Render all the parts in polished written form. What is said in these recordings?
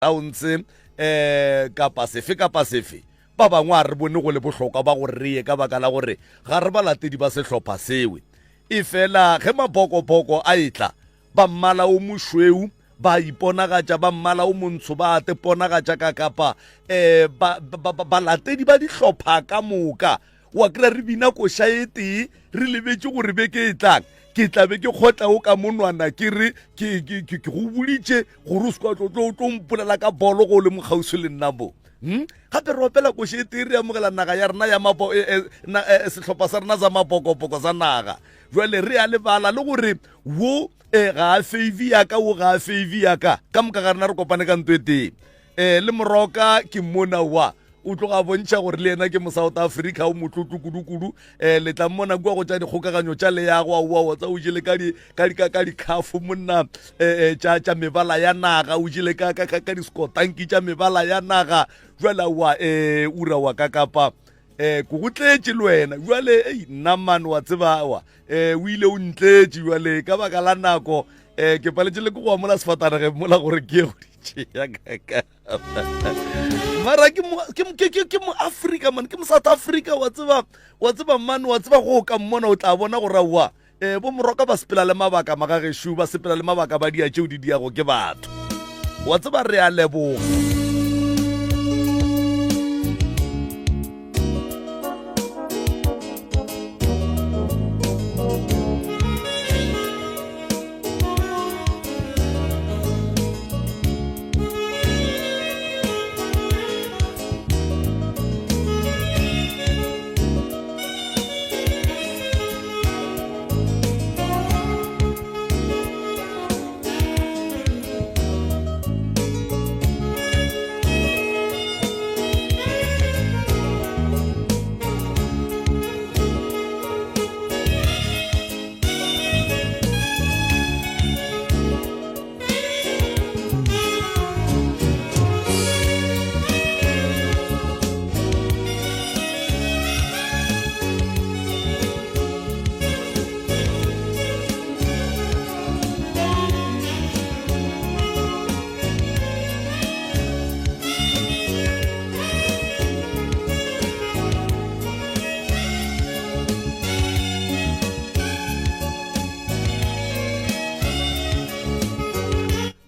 Downs um kapa sefe kapa sefe ba bangwe a re bone go le bohlokwa ba gore re ye ka baka la gore ga re balatedi ba sehlopha sewe e fela ge mabokoboko a etla ba mmala o mošweu ba iponagatša ba mmala o montsho ba teponagatša ka kapa um balatedi ba dihlopha ka moka wa kry re bina koša e tee re lebetše gore beke e tlang ke tla be ke kgotla o ka monwana ke re ke go boditše gore o se kwa tlo tlo mpolela ka bolo go o le mokgauswi le nna mo Hmm? gape re opela koše e tee re amogela naga ya rena ya mapo e, e, e, sehlopha sa rena sa mapokopoko sa naga jale re a lebala le gore wo e ga a favor ya ka wo ga a favor ya ka ka moka ga rena re kopane ka nto e tee um le moroka ke mona wa o tloga a bontšha gore le yena ke mo-south africa o motlotlo kudu-kudu um le tla mmona kua go tša dikgokaganyo tša leago aowa tsa o jele ka dikhafo monna um tša mebala ya naga o jele ka diskotanki tša mebala ya naga jale aowa um ura wa ka kapa um ko go tletše le wena jale ei nna mane wa tseba wa um o ile o ntletše jale ka baka la nako um ke paletše le ke go amola sefatanege mola gore ke ye go di tšea kaka mara ke mo africa man ke mo south africa wa tseba wa tseba man wa tseba go ka mmona o tla bona gore aowa um bo moroka ba sepela le mabaka magagešo ba sepela le mabaka ba dia tšeo di diago ke batho wa tseba re a leboga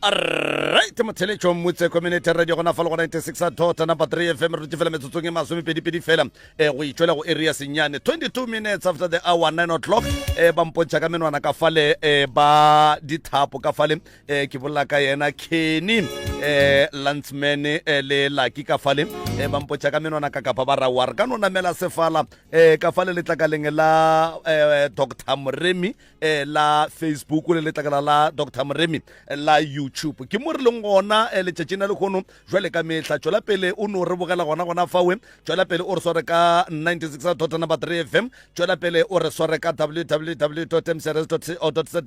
Alright, motheletšo mmutse community radio gona fa le go 96 dot number 3 fm re dutše fela metsotsong e masomepedipedi fela e go itšwela go area senyane 22 minutes after the hour 9 o'clock e ba mpontšha ka menwana ka fale e ba dithapo ka fale e ke bolela ka yena Kenny e Landsman e le Lucky ka fale e ba mpotša ka menwana ka kapa ba ra wa re ka no namela sefala e ka fale letlakaleng la e, Dr Moremi e la Facebook le letlakala la Dr Moremi la YouTube ke mo re leng gona e, letšatšing la lehono jwale ka mehla tšwela pele o no re bogela gona gona fawe tšwela pele o re sware ka 96 dot number 3 fm tšwela pele o re sware ka www mcrs co za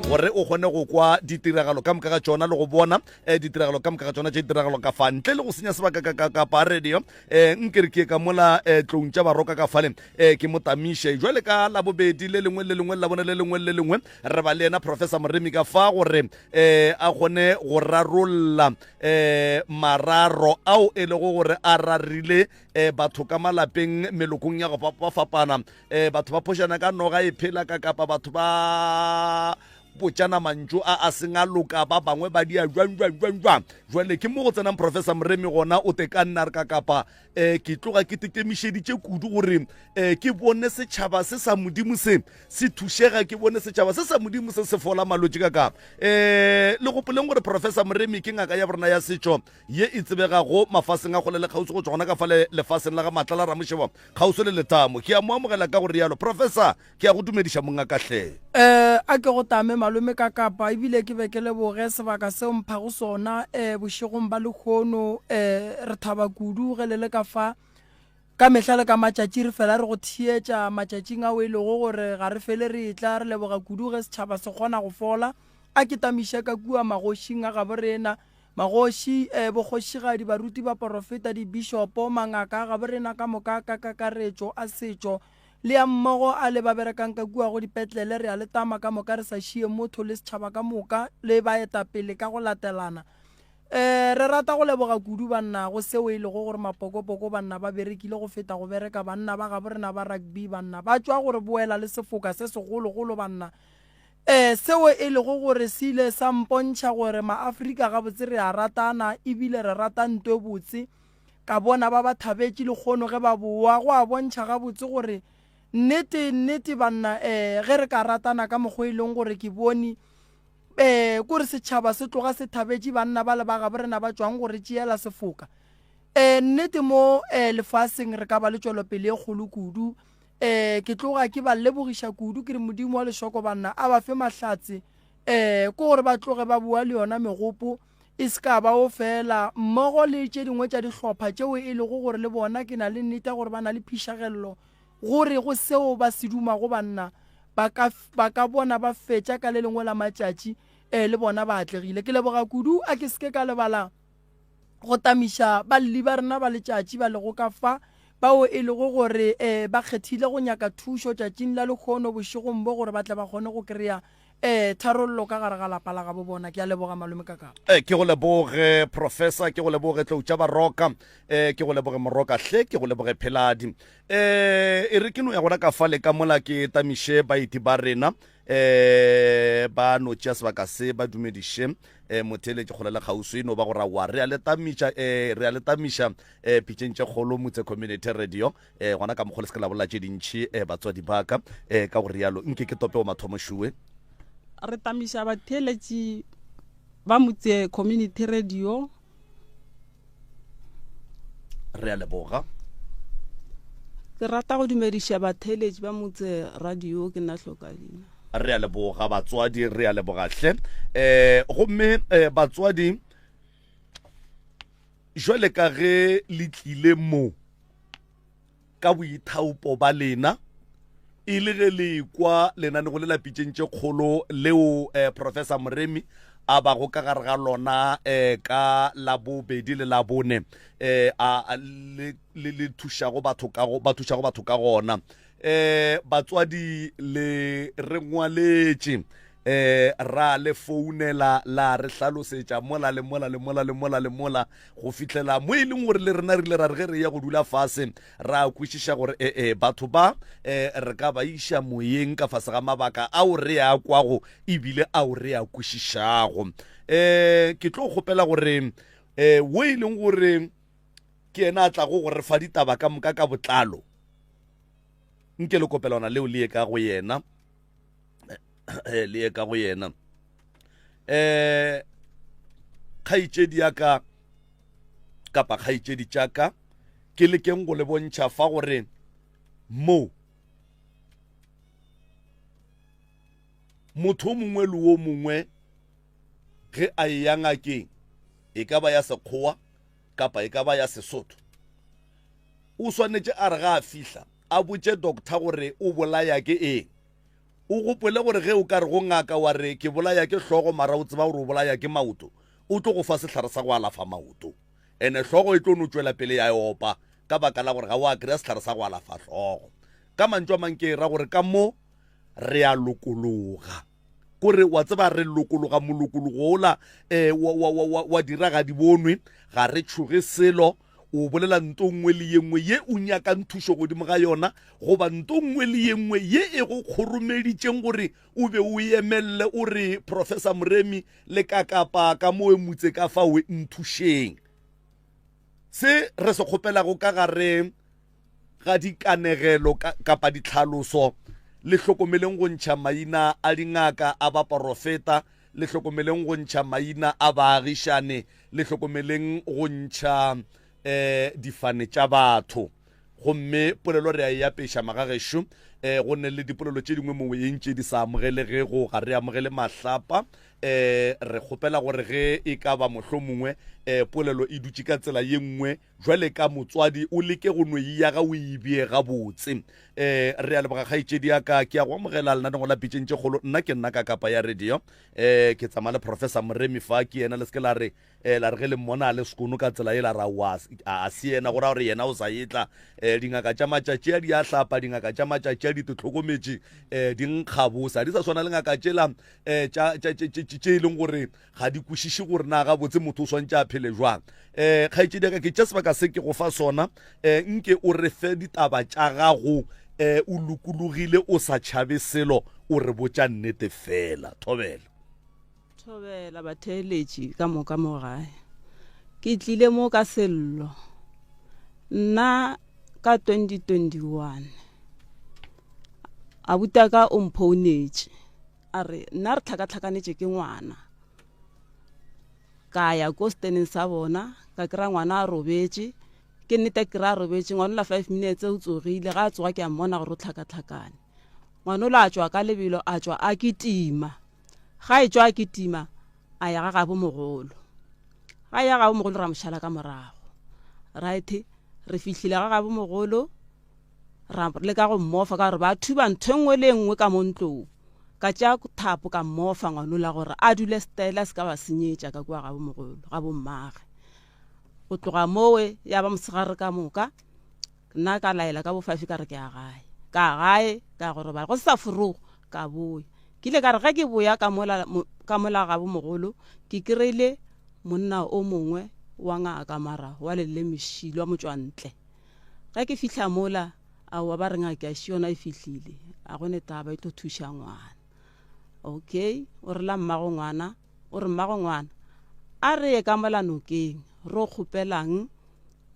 gore o kgone go kwa ditiragalo ka moka ga tšona le go bona eh, ditiragalo ka moka ga tšona tše ditiragalo ka fa ntle le go senya sebaka ka ka kapa radio eh, nke re ke ka mola eh, tlong tša baroka ka fale eh, ke mo tamiše jwale ka labobedi le lengwe le lengwe la bone le lengwe le lengwe re ba le yena professor moremi ka fa gore eh, a kgone go rarolla eh, mararo ao e lego gore a rarile eh, batho ka malapeng melokong ya go fapafapana eh, batho ba phošana ka noga e phela ka kapa batho ba botšana mantšu a a seng a loka ba bangwe ba dia jwang jwang jwang jwang jwale ke mo go tsenang professor moremi gona o te ka nna re ka kapa um ke tloga ke tekemišeditše kudu gore um ke bone setšhaba se sa modimo se se thušega ke bone setšhaba se sa modimo se se fola malwetši ka kapa um le gopoleng gore professor moremi ke ngaka ya borena ya setšo ye e tsebegago mafaseng a kgole le kgauswi go tšwa gona ka fa lefaseng la ga matlala ramošebo kgauswi le letamo ke a mo amogela ka go rialo professor ke a go dumediša mongaka hle um a ke go tame malome ka kapa ebile ke be ke leboge sebaka seo mphago sona um bošegong ba lekgono um re thaba kudu ge le le ka fa ka mehla le ka matšatši re fela re go theetša matšatšing ao e lego gore ga re fele re etla re leboga kudu ge setšhaba se kgona go fola a ke tamiše ka kua magošing a gabo rena Magoši, ee, bokgošigadi, baruti, baporofeta, dibishopo, mangaka a gabo rena ka moka ka kakaretšo, a setšo, le a mmogo a le ba berekang ka kua go dipetlele, re a le tama ka moka re sa šie motho le setšhaba ka moka le baetapele ka go latelana. Um re rata go leboga kudu banna go seo e lego gore mapokopoko banna ba berekile go feta go bereka banna ba gabo rena ba rugby banna ba tšwa go re boela le sefoka se segologolo banna. Um seo e lego gore se ile sa mpontšha gore maAfrika gabotse re a ratana ebile re rata nto e botse. Ka bona ba ba thabetše lekgono ge ba boa go a bontšha gabotse gore Nnete, nnete, banna, ee, ge re ka ratana ka mokgwa e leng gore ke bone, ee, kore setšhaba se tloga se thabetše banna ba le ba gabo rena ba tšwang go re tšeela sefoka. Ee, nnete mo, ee, lefaseng re ka ba le tšwelopele e kgolo kudu. Ee, ke tloga ke ba lebogiša kudu, ke re Modimo wa lešoko banna a ba fe mahlatse, ee, ke gore ba tloge ba boa le yona megopo e se ka ba o fela, mmogo le tše dingwe tša dihlopha tšeo e lego gore le bona ke na le nnete ya gore ba na le phišagello gore go seo ba se dumago banna ba ka, ba ka bona ba fetša ka le lengwe la matšatši, ee, le bona ba atlegile. Ke leboga kudu, a ke se ke ka lebala go tamiša balli ba rena ba letšatši ba lego ka fa, bao e lego gore ee, ba kgethile go nyaka thušo tšatšing la lehono bošegong bo gore ba tle ba kgone go kry-a ee, tharollo ka gare ga lapa la gabo bona. Ke a leboga malome Kakapa. Eh, ke go leboge professor, ke go leboge tlou tša baroka, eh, ke go leboge moroka hle, ke go leboge pheladi. Eh, e re ke no ya gona ka fale ka mola ke tamiše baeti ba rena eh ba no tšea sebaka se ba dumediše eh motheeletši kgole le kgauswi no ba go ra wa re a le tamiša eh re a le tamiša eh pitšeng tše kgolo Motse Community Radio eh gona ka mokgwa le se ke la bolela tše dintši eh batswadi ba ka eh ka go rialo nke ke tope wa mathomo šuwe Re tamiša batheeletši ba Motse Community Radio Re a leboga. Ke rata go dumediša batheeletši ba Motse Radio, ke nna Hlokalina. Re a leboga batswadi, re a leboga hle. Eh gomme eh, batswadi jwale ka ge le tlile mo ka boithaopo ba lena e le ge le kwa lenanego le la pitšeng tše kgolo leo eh, Professor Moremi a bago ka gare ga lona eh, ka labobedi le labone eh, a le, le, le thušago batho ka go ba thušago batho ka gona eh batswadi le re ngwaletše eh ra le founela la re hlalosetša mola le mola le mola le mola le mola go fihlela mo e leng gore le rena re ile ra re ge re ya go dula fase ra kwešiša gore ee batho ba eh re ka ba iša moyeng ka fase ga mabaka ao re a kwago ebile ao re a kwešišago. Eh ke tlo kgopela gore eh wo e leng gore ke yena a tlago go re fa ditaba ka moka ka botlalo nke le kopelwana leo le ye ka go yena eh, le ye ka go yena eh kgaetšedi ya ka kapa kgaetšedi tša ka ke lekeng go le bontšha fa gore mo motho o mongwe le o mongwe ge a eya ngakeng e ka ba ya sekgowa kapa e ka ba ya sesotho o swanetše a re ga a fihla a botše doctor gore o bolaya ke eng O gopole gore ge o ka re go ngaka wa re ke bolaya ke hlogo mara o tseba gore o bolaya ke maoto, o tlo go fa sehlare sa go alafa maoto. Ene hlogo e tlo no tšwela pele ya e opa ka baka la gore ga wa kry-a sehlare sa go alafa hlogo. Ka mantšu a mang ke ra gore ka mo re a lokologa. Kore wa tseba re lokologa molokologo ola eh, wa, wa, wa, wa, wa dira ga di bonwe, ga re tšhoge selo. O bolela nto nngwe le ye nngwe ye o nyakang thušo godimo ga yona, goba nto nngwe le ye nngwe ye e go kgoromeditšeng gore o be o emelele o re, Professor Moremi, le ka kapa ka mo mutse ka fao, nthušeng. Se re se kgopelago ka gare ga dikanegelo kapa ditlhaloso, le hlokomeleng go ntšha maina a dingaka, a baporofeta, le hlokomeleng go ntšha maina a baagišane, le hlokomeleng go ntšha um difane tša batho. Gomme polelo re a e apeša magagešo, um go ne le dipolelo tše dingwe moyeng tše di sa amogelegego, ga re amogele mahlapa. Um re kgopela gore ge e ka ba mohlomongwe um polelo e dutše ka tsela ye nngwe, Jwale ka motswadi o leke go no e yaga o e bee gabotse. Um re a leboga kgaetšedi ya ka, ke a go amogela lenanego la Pitšeng tše Kgolo. Nna ke nna ka kapa ya radio. Um ke tsamaya le Professor Moremi fa, ke yena le se ke la re um la re ge le mmona a le sekono ka tsela ye la ra wa a se yena, go ra gore yena o sa etla. Um dingaka tša matšatši a di a hlapa, dingaka tša matšatši a. tša di tlhokometše um di nkgabose ga di sa swana le ngaka tšela um tše e leng gore ga di kwešiše gore na gabotse motho o swantše a phele jwang um kgaetšedi ya ka ke tša sebaka se ke go fa sona um nke o re fe ditaba tša gago um o lokologile o sa tšhabe selo o re botša nnete fela thobela Thobela batheeletši ka moka mo gae. Ke tlile mo ka sello. Nna ka 2021 abutaka o mphounetše a re nna re tlhakatlhakanetše ke ngwana. Ka ya ko steneng sa bona ka kry-a ngwana a robetše ke nnete ke kry-a robetše ngwana ola five minutes o tsogile ga a tsoga ke a mmona gore o tlhakatlhakane. Ngwana ola a tšwa ka lebelo a tšwa a kitima. Ga e tšwa a kitima a ya ga gabo mogolo. Ga ya gabo mogolo ra mo šala ka morago. Right, re fihlile ga gabo mogolo ra leka go mmofa ka gore ba thuba ntho e nngwe le e nngwe ka mo ntlong. Ka tšea thapo ka mmofa ngwanola gore a dule stela se ka ba senyetša ka kua gabo mogolo ga bommage. Go tloga mowe ya ba mosegare ka moka. Nna ka laela ka bofafi ka re ke ya gae. Ka ya gae ka ya go robala. Go se sa forogo ka boya. Ke ile ka re ge ke boya ka mola ka mola gabo mogolo ke kry-ile monna o mongwe wa ngaka mara wa lelemišilo wa motšwantle. Ge ke fihla mola aowa ba re ngaka še yona e fihlile a go ne taba e tlo thuša ngwana. Okay o re la mmago ngwana o re mmago ngwana a re ye ka mola nokeng ro kgopelang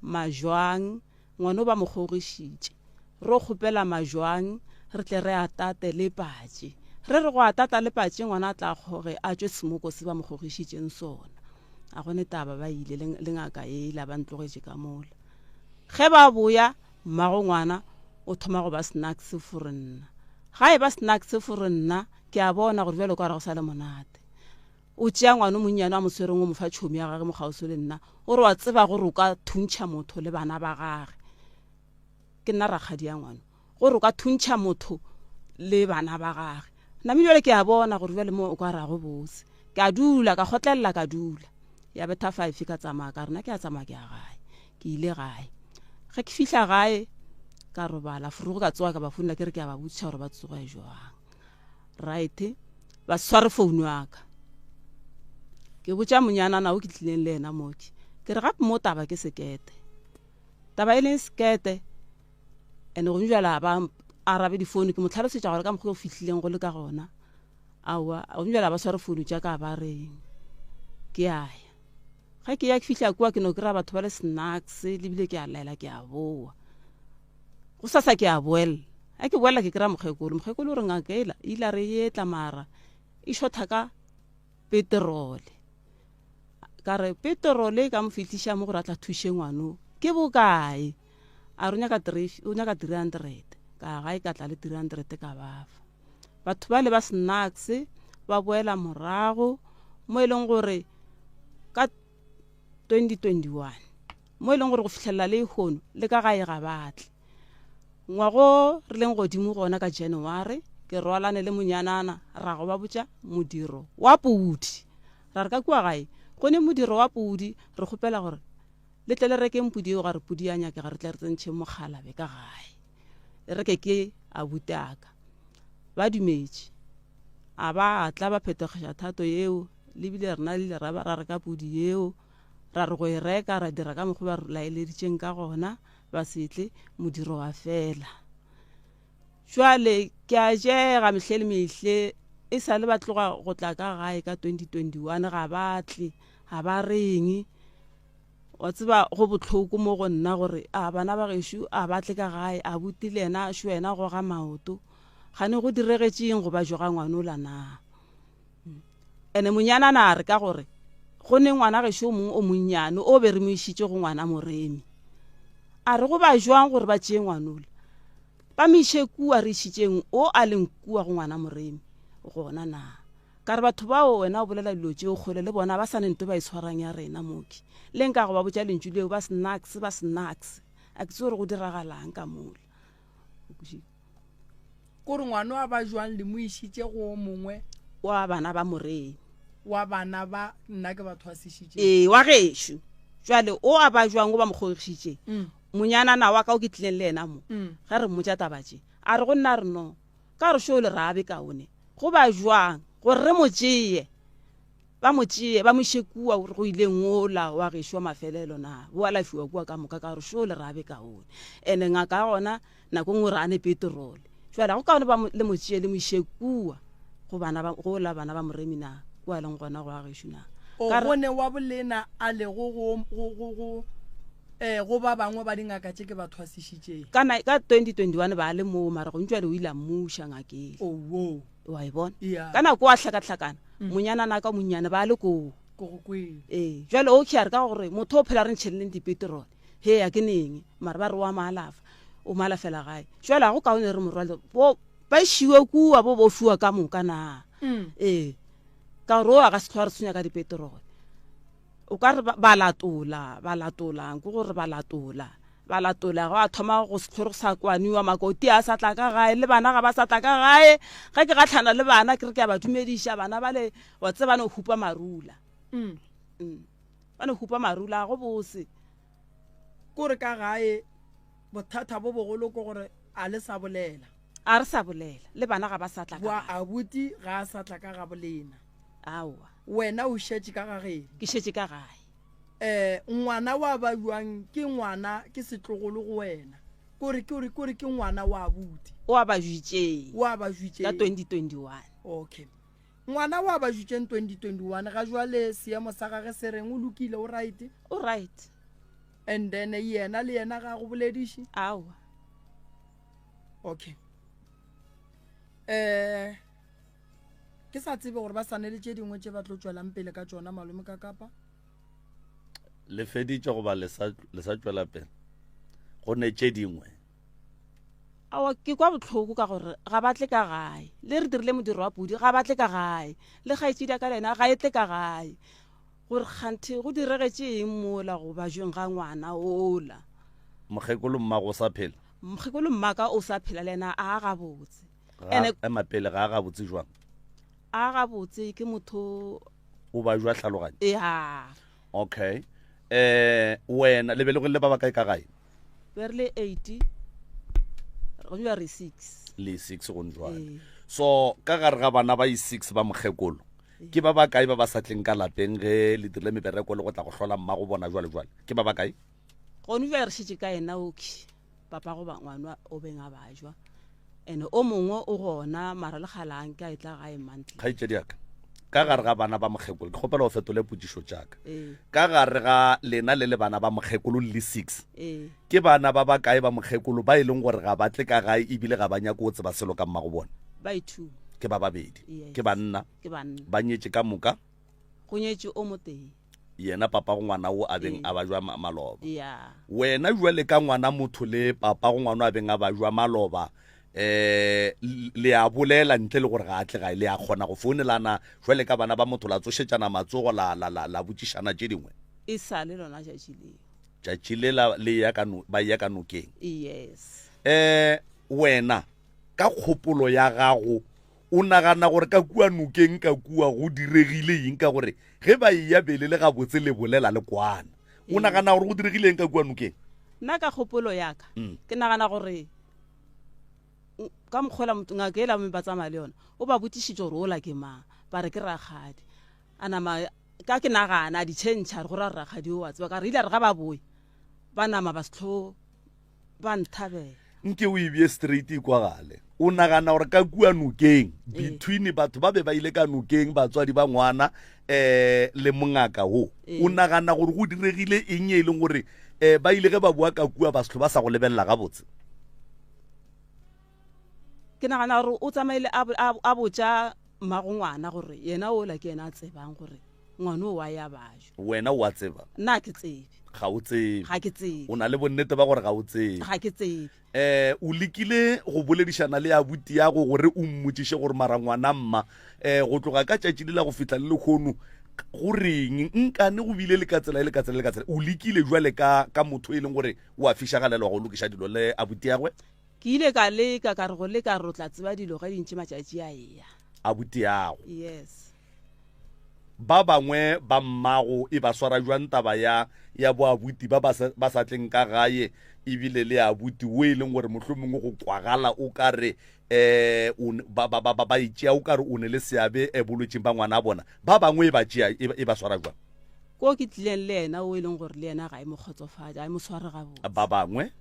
Majwang, ngwano ba mo kgogišitše. Ro kgopela majwang re tle re a tate le patše. Re re go a tata le patše ngwana a tla kgoge a tšwe semoko se ba mo kgogišitšeng sona. A go ne taba ba ile le ngaka yela ba ntlogetše ka mola. Ge ba boya mmago ngwana o thoma go ba snacks for nna. Ga e ba snacks for nna ke a bona gore bjalo ka gore go sa le monate. O tšea ngwana o monnyane a mo swereng o mo fa tšhomi ya gage mo kgauswi le nna. O re wa tseba gore o ka thuntšha motho le bana ba gage. Ke nna rakgadi ya ngwano. Gore o ka thuntšha motho le bana ba gage. Name bjale ke a bona gore bjale mo o ka rago bose. Ke a dula, ka kgotlelela ka dula. Ya betha five ka tsamaya ka re nna ke a tsamaya ke ya gae. Ke ile gae. Ge ke fihla gae ka robala, forogo ka tsoga ka ba founela ke re ke a ba botšiša gore ba tsoga jwang. Right, ba se sware founu ya ka. Ke botša monyanana o ke tlileng le yena moki, ke re gape mo taba ke sekete. Taba e leng sekete, and gone jwale a ba arabe difounu, ke mo tlhalosetša gore ka mokgwa o fihlileng go le ka gona. Aowa, gone jwale a ba sware founu tša ka ba reng. Ke a ya. Ge ke ya ke fihla kua ke no kry-a batho ba le snacks, le bile ke a laela ke a boa. Go sasa ke a boela. A ke boela ke kry-a mokgekolo. Mokgekolo o re ngaka ela e ile a re e etla mara e shotha ka peterole. Ka re peterole e ka mo fihliša mo gore a tla thuše ngwano ke bokae? A re o nyaka o nyaka 300. Ka ya gae ka tla le 300 ka ba fa. Batho bale ba snacks ba boela morago mo e leng gore ka 2021 mo e leng gore go fihlelela le lehono le ka gae ga ba tle. Ngwago re leng godimo gona ka January ke rwalane le monyanana ra go ba botša modiro wa pudi. Ra re ka kua gae go ne modiro wa pudi re kgopela gore le tle le rekeng pudi eo ga re pudi ya nyakega re tle re tsentšheng mokgalabe ka gae. E reke ke abuti aka. Ba dumetše. A ba tla ba phetogiša thato yeo le bile rena le ile ra ba ra reka pudi yeo ra re go e reka ra dira ka mokgwa ba re laeleditšeng ka gona ba se tle modiro wa fela. Jwale ke a jega mehle le mehle e sa le ba tloga go tla ka gae ka 2021 ga ba tle ga ba reng. Wa tseba go bohloko mo go nna gore a bana ba gešo a ba tle ka gae a buti le yena šo yena goga maoto gane go diregetšeng go ba joga ngwanola na. Ene monyanana a re ka gore go ne ngwana gešo o mongwe o monnyane o be re mo išitše go ngwana Moremi. A re go ba jwang gore ba tšee ngwanola ba mo iše kua re išitšeng o a leng kua go ngwana Moremi gona na. Ka re batho bao wena o bolela dilo tšeo kgole le bona ba sa ne nto ba e tshwarang ya rena moki. Le nka go ba botša lentšu leo ba snacks ba snacks. A ke tsebe gore go diragalang ka mola. O kwešitše? Kore ngwano a ba jwang le mo išitše go o mongwe? Wa bana ba Moremi. Wa bana ba nna ke ba thwasišitšeng. Ee, wa gešo. Jwale o a ba jwang o ba mo kgogišitšeng? Monyanana wa ka o ke tlileng le yena mo, ge re mmotša taba tše. A re go nna re no, ka gore šo le rabe kaone. Go ba jwang gore re mo tšeye? Ba mo tšeye ba mo iše kua gore go ile ngola wa gešo wa mafelelo na bo alafiwa kua ka moka ka gore šo le rabe kaone. Ene ngaka ya gona nako nngwe re ane petrole. Jwale go kaone ba le mo tšeye le mo iše kua go bana ba go la bana ba moremi na kua leng gona go wa gešo na. O gone wa bolena a lego go go go go eh go ba bangwe ba dingaka tše ke ba thwasišitšeng. Ka ka 2021 ba le moo mara go ntšwale o ile a mmuša ngakele. Oh. Wa e bona? Yeah. Ka nako a hlakahlakana mm. monyanana ka monnyane ba le koo. Ko go kwele. Ee, jwale o ke a re ka gore motho o phela re ntšheleleng dipeterole. He ya ke neng? Mara ba re wa maalafa. O maalafela gae. Jwale ga go kaone re morwale bo ba išiwe kua bo bo fiwa ka moka na. Mm. Ee. Ka gore o a ka se tlhoa re tshwenya ka dipeterole. O ka re ba latola, ba latola, ke gore ba latola, ba latola, gwa thoma go se hlore go sa kwaniwa, makoti a sa tla ka gae, le bana ga ba sa tla ka gae. Ge ke gahlana le bana ke re ke a ba dumediša, bana bale wa tseba ba no hupa marula. Mm. Mm. Ba no hupa marula, go bose. Kore ka gae bothata bo bogolo ke gore a le sa bolela. A re sa bolela, le bana ga ba sa tla ka Boa gae. abuti ga a sa tla ka ga bolena. Aowa. Wena o šetše ka ga geno. Ke šetše ka gae. Eh, ngwana wa ba bjang ke ngwana ke setlogolo go wena. Kore kore kore ke ngwana wa abuti. O a ba jwitšeng. O a ba jwitšeng. Ka 2021. Okay. Ngwana wa ba jwitšeng 2021 ga jwale seemo sa gage se reng o lokile o right? O right. And then yena le yena ga go bolediše? Aowa. Okay. Eh Ke sa tsebe gore ba sa ne le tše dingwe tše ba tlo tšwelang pele ka tšona, malome ka kapa. Le feditše goba le sa, le sa tšwela pele? Go ne tše dingwe. Aowa, ke kwa bohloko ka gore ga ba tle ka gae. Le re dirile modiro wa pudi, ga ba tle ka gae. Le kgaetšedi ya ka le yena ga e tle ka gae. Gore kganthe go diregetše eng mola go bajweng ga ngwana ola? Mokgekolo mmago o sa phela? Mokgekolo mmaka o sa phela le yena a gabotse. Ga ema pele ga a gabotse jwang? A gabotse ke motho o ba jwa tlhaloganyo. Ya. Okay. Eh wena le be le go le ba ba kae ka gae? Be re le 8. Go jwa re 6. Le 6 go njwale. So ka gare ga bana ba i6 ba mokgekolo ke ba ba kae ba ba sa tleng ka lapeng ge le dirile mebereko le go tla go hlola mma go bona jwale jwale ke ba ba kae? Gone jwale re šetše ka yena okay. Papa goba ngwana o beng a bajwa and o mongwe o gona mara le kgale a nke a etla gae monthly. Kgaetšedi ya ka, ka gare ga bana ba mokgekolo, ke kgopela o fetole potšišo tša ka. Ee. Ka gare ga lena le le bana ba mokgekolo le le six, Ee. ke bana ba bakae ba mokgekolo ba e leng gore ga ba tle ka gae ebile ga ba nyake go tseba selo ka mmago bona? Ba e two. Ke ba babedi. Yes. Ke banna. Ke banna. Ba nyetše ka moka? Go nyetše o motee. Yena papago ngwana wo a beng Ee. a bajwa maloba. Ya. Wena jwale ka ngwana motho le papago ngwana a beng a bajwa maloba, eh le a bolela ntle le gore ga a tle gae, le a kgona go founelana jwale ka bana ba motho la tsošetšana matsogo la la la la botšišana tše dingwe. E sa le lona tšatši leo. Tšatši le la le ya ka no ba ya ka nokeng. Yes. Eh wena ka kgopolo ya gago O nagana gore ka kua nokeng ka kua go diregile eng? Ka gore ge ba eya bele le gabotse le bolela le kwana. O nagana gore go diregile eng ka kua nokeng? Nna ka kgopolo ya ka, ke nagana gore ka mokgwa ola ngaka ela ba tsamaya le yona, o ba botšišitše gore ola ke mang, ba re ke rakgadi. A nama ka ke nagana a di tšhentšha a re go ra rakgadi o a tseba, ka re ile a re ga ba boe ba nama ba se hlo ba nthabela. Nke o e bee straight e kwagale. O nagana gore ka kua nokeng, between batho ba be ba ile ka nokeng, batswadi ba ngwana um le mongaka wo, o nagana gore go diregile eng e leng gore um ba ile ge ba boa ka kua ba se ba sa go lebelela gabotse? Ke nagana gore o tsamaile a botša mmago ngwana gore yena ola ke yena a tsebang gore ngwana o wa ya bajo. Wena o a tseba? Nna ke tsebe. Ga o tsebe. Ga ke tsebe. O na le bonnete ba gore ga o tsebe. Ga ke tsebe. Eh, o lekile go boledišana le abuti yago gore o mmotšiše gore mara ngwana mma, eh, go tloga ka tšatši le la go fihla le lekgono go reng nkane go bile le ka tsela e le ka tsela le ka tsela. O lekile jwale ka ka motho e leng gore o a fišagalelwa go lokiša dilo le abuti yagwe? Ke ile ka leka ka re go leka re o tla tseba dilo ge di ntše matšatši a eya. Abuti yago. Yes. Ba bangwe ba mmago e ba swara jwang taba ya, ya boabuti ba ba sa, ba sa tleng ka gae, ebile le abuti wo e leng gore mohlomongwe go kwagala o ka re um o, ba, ba, ba, ba, ba e tšea o ka re o ne le seabe eh, bolwetšing ba ngwana a bona. Ba bangwe e ba tšea, e, e ba swara jwang? Ko ke tlileng le yena o e leng gore le yena ga e mo kgotsofatše, ga e mo sware gabotse. Ba bangwe?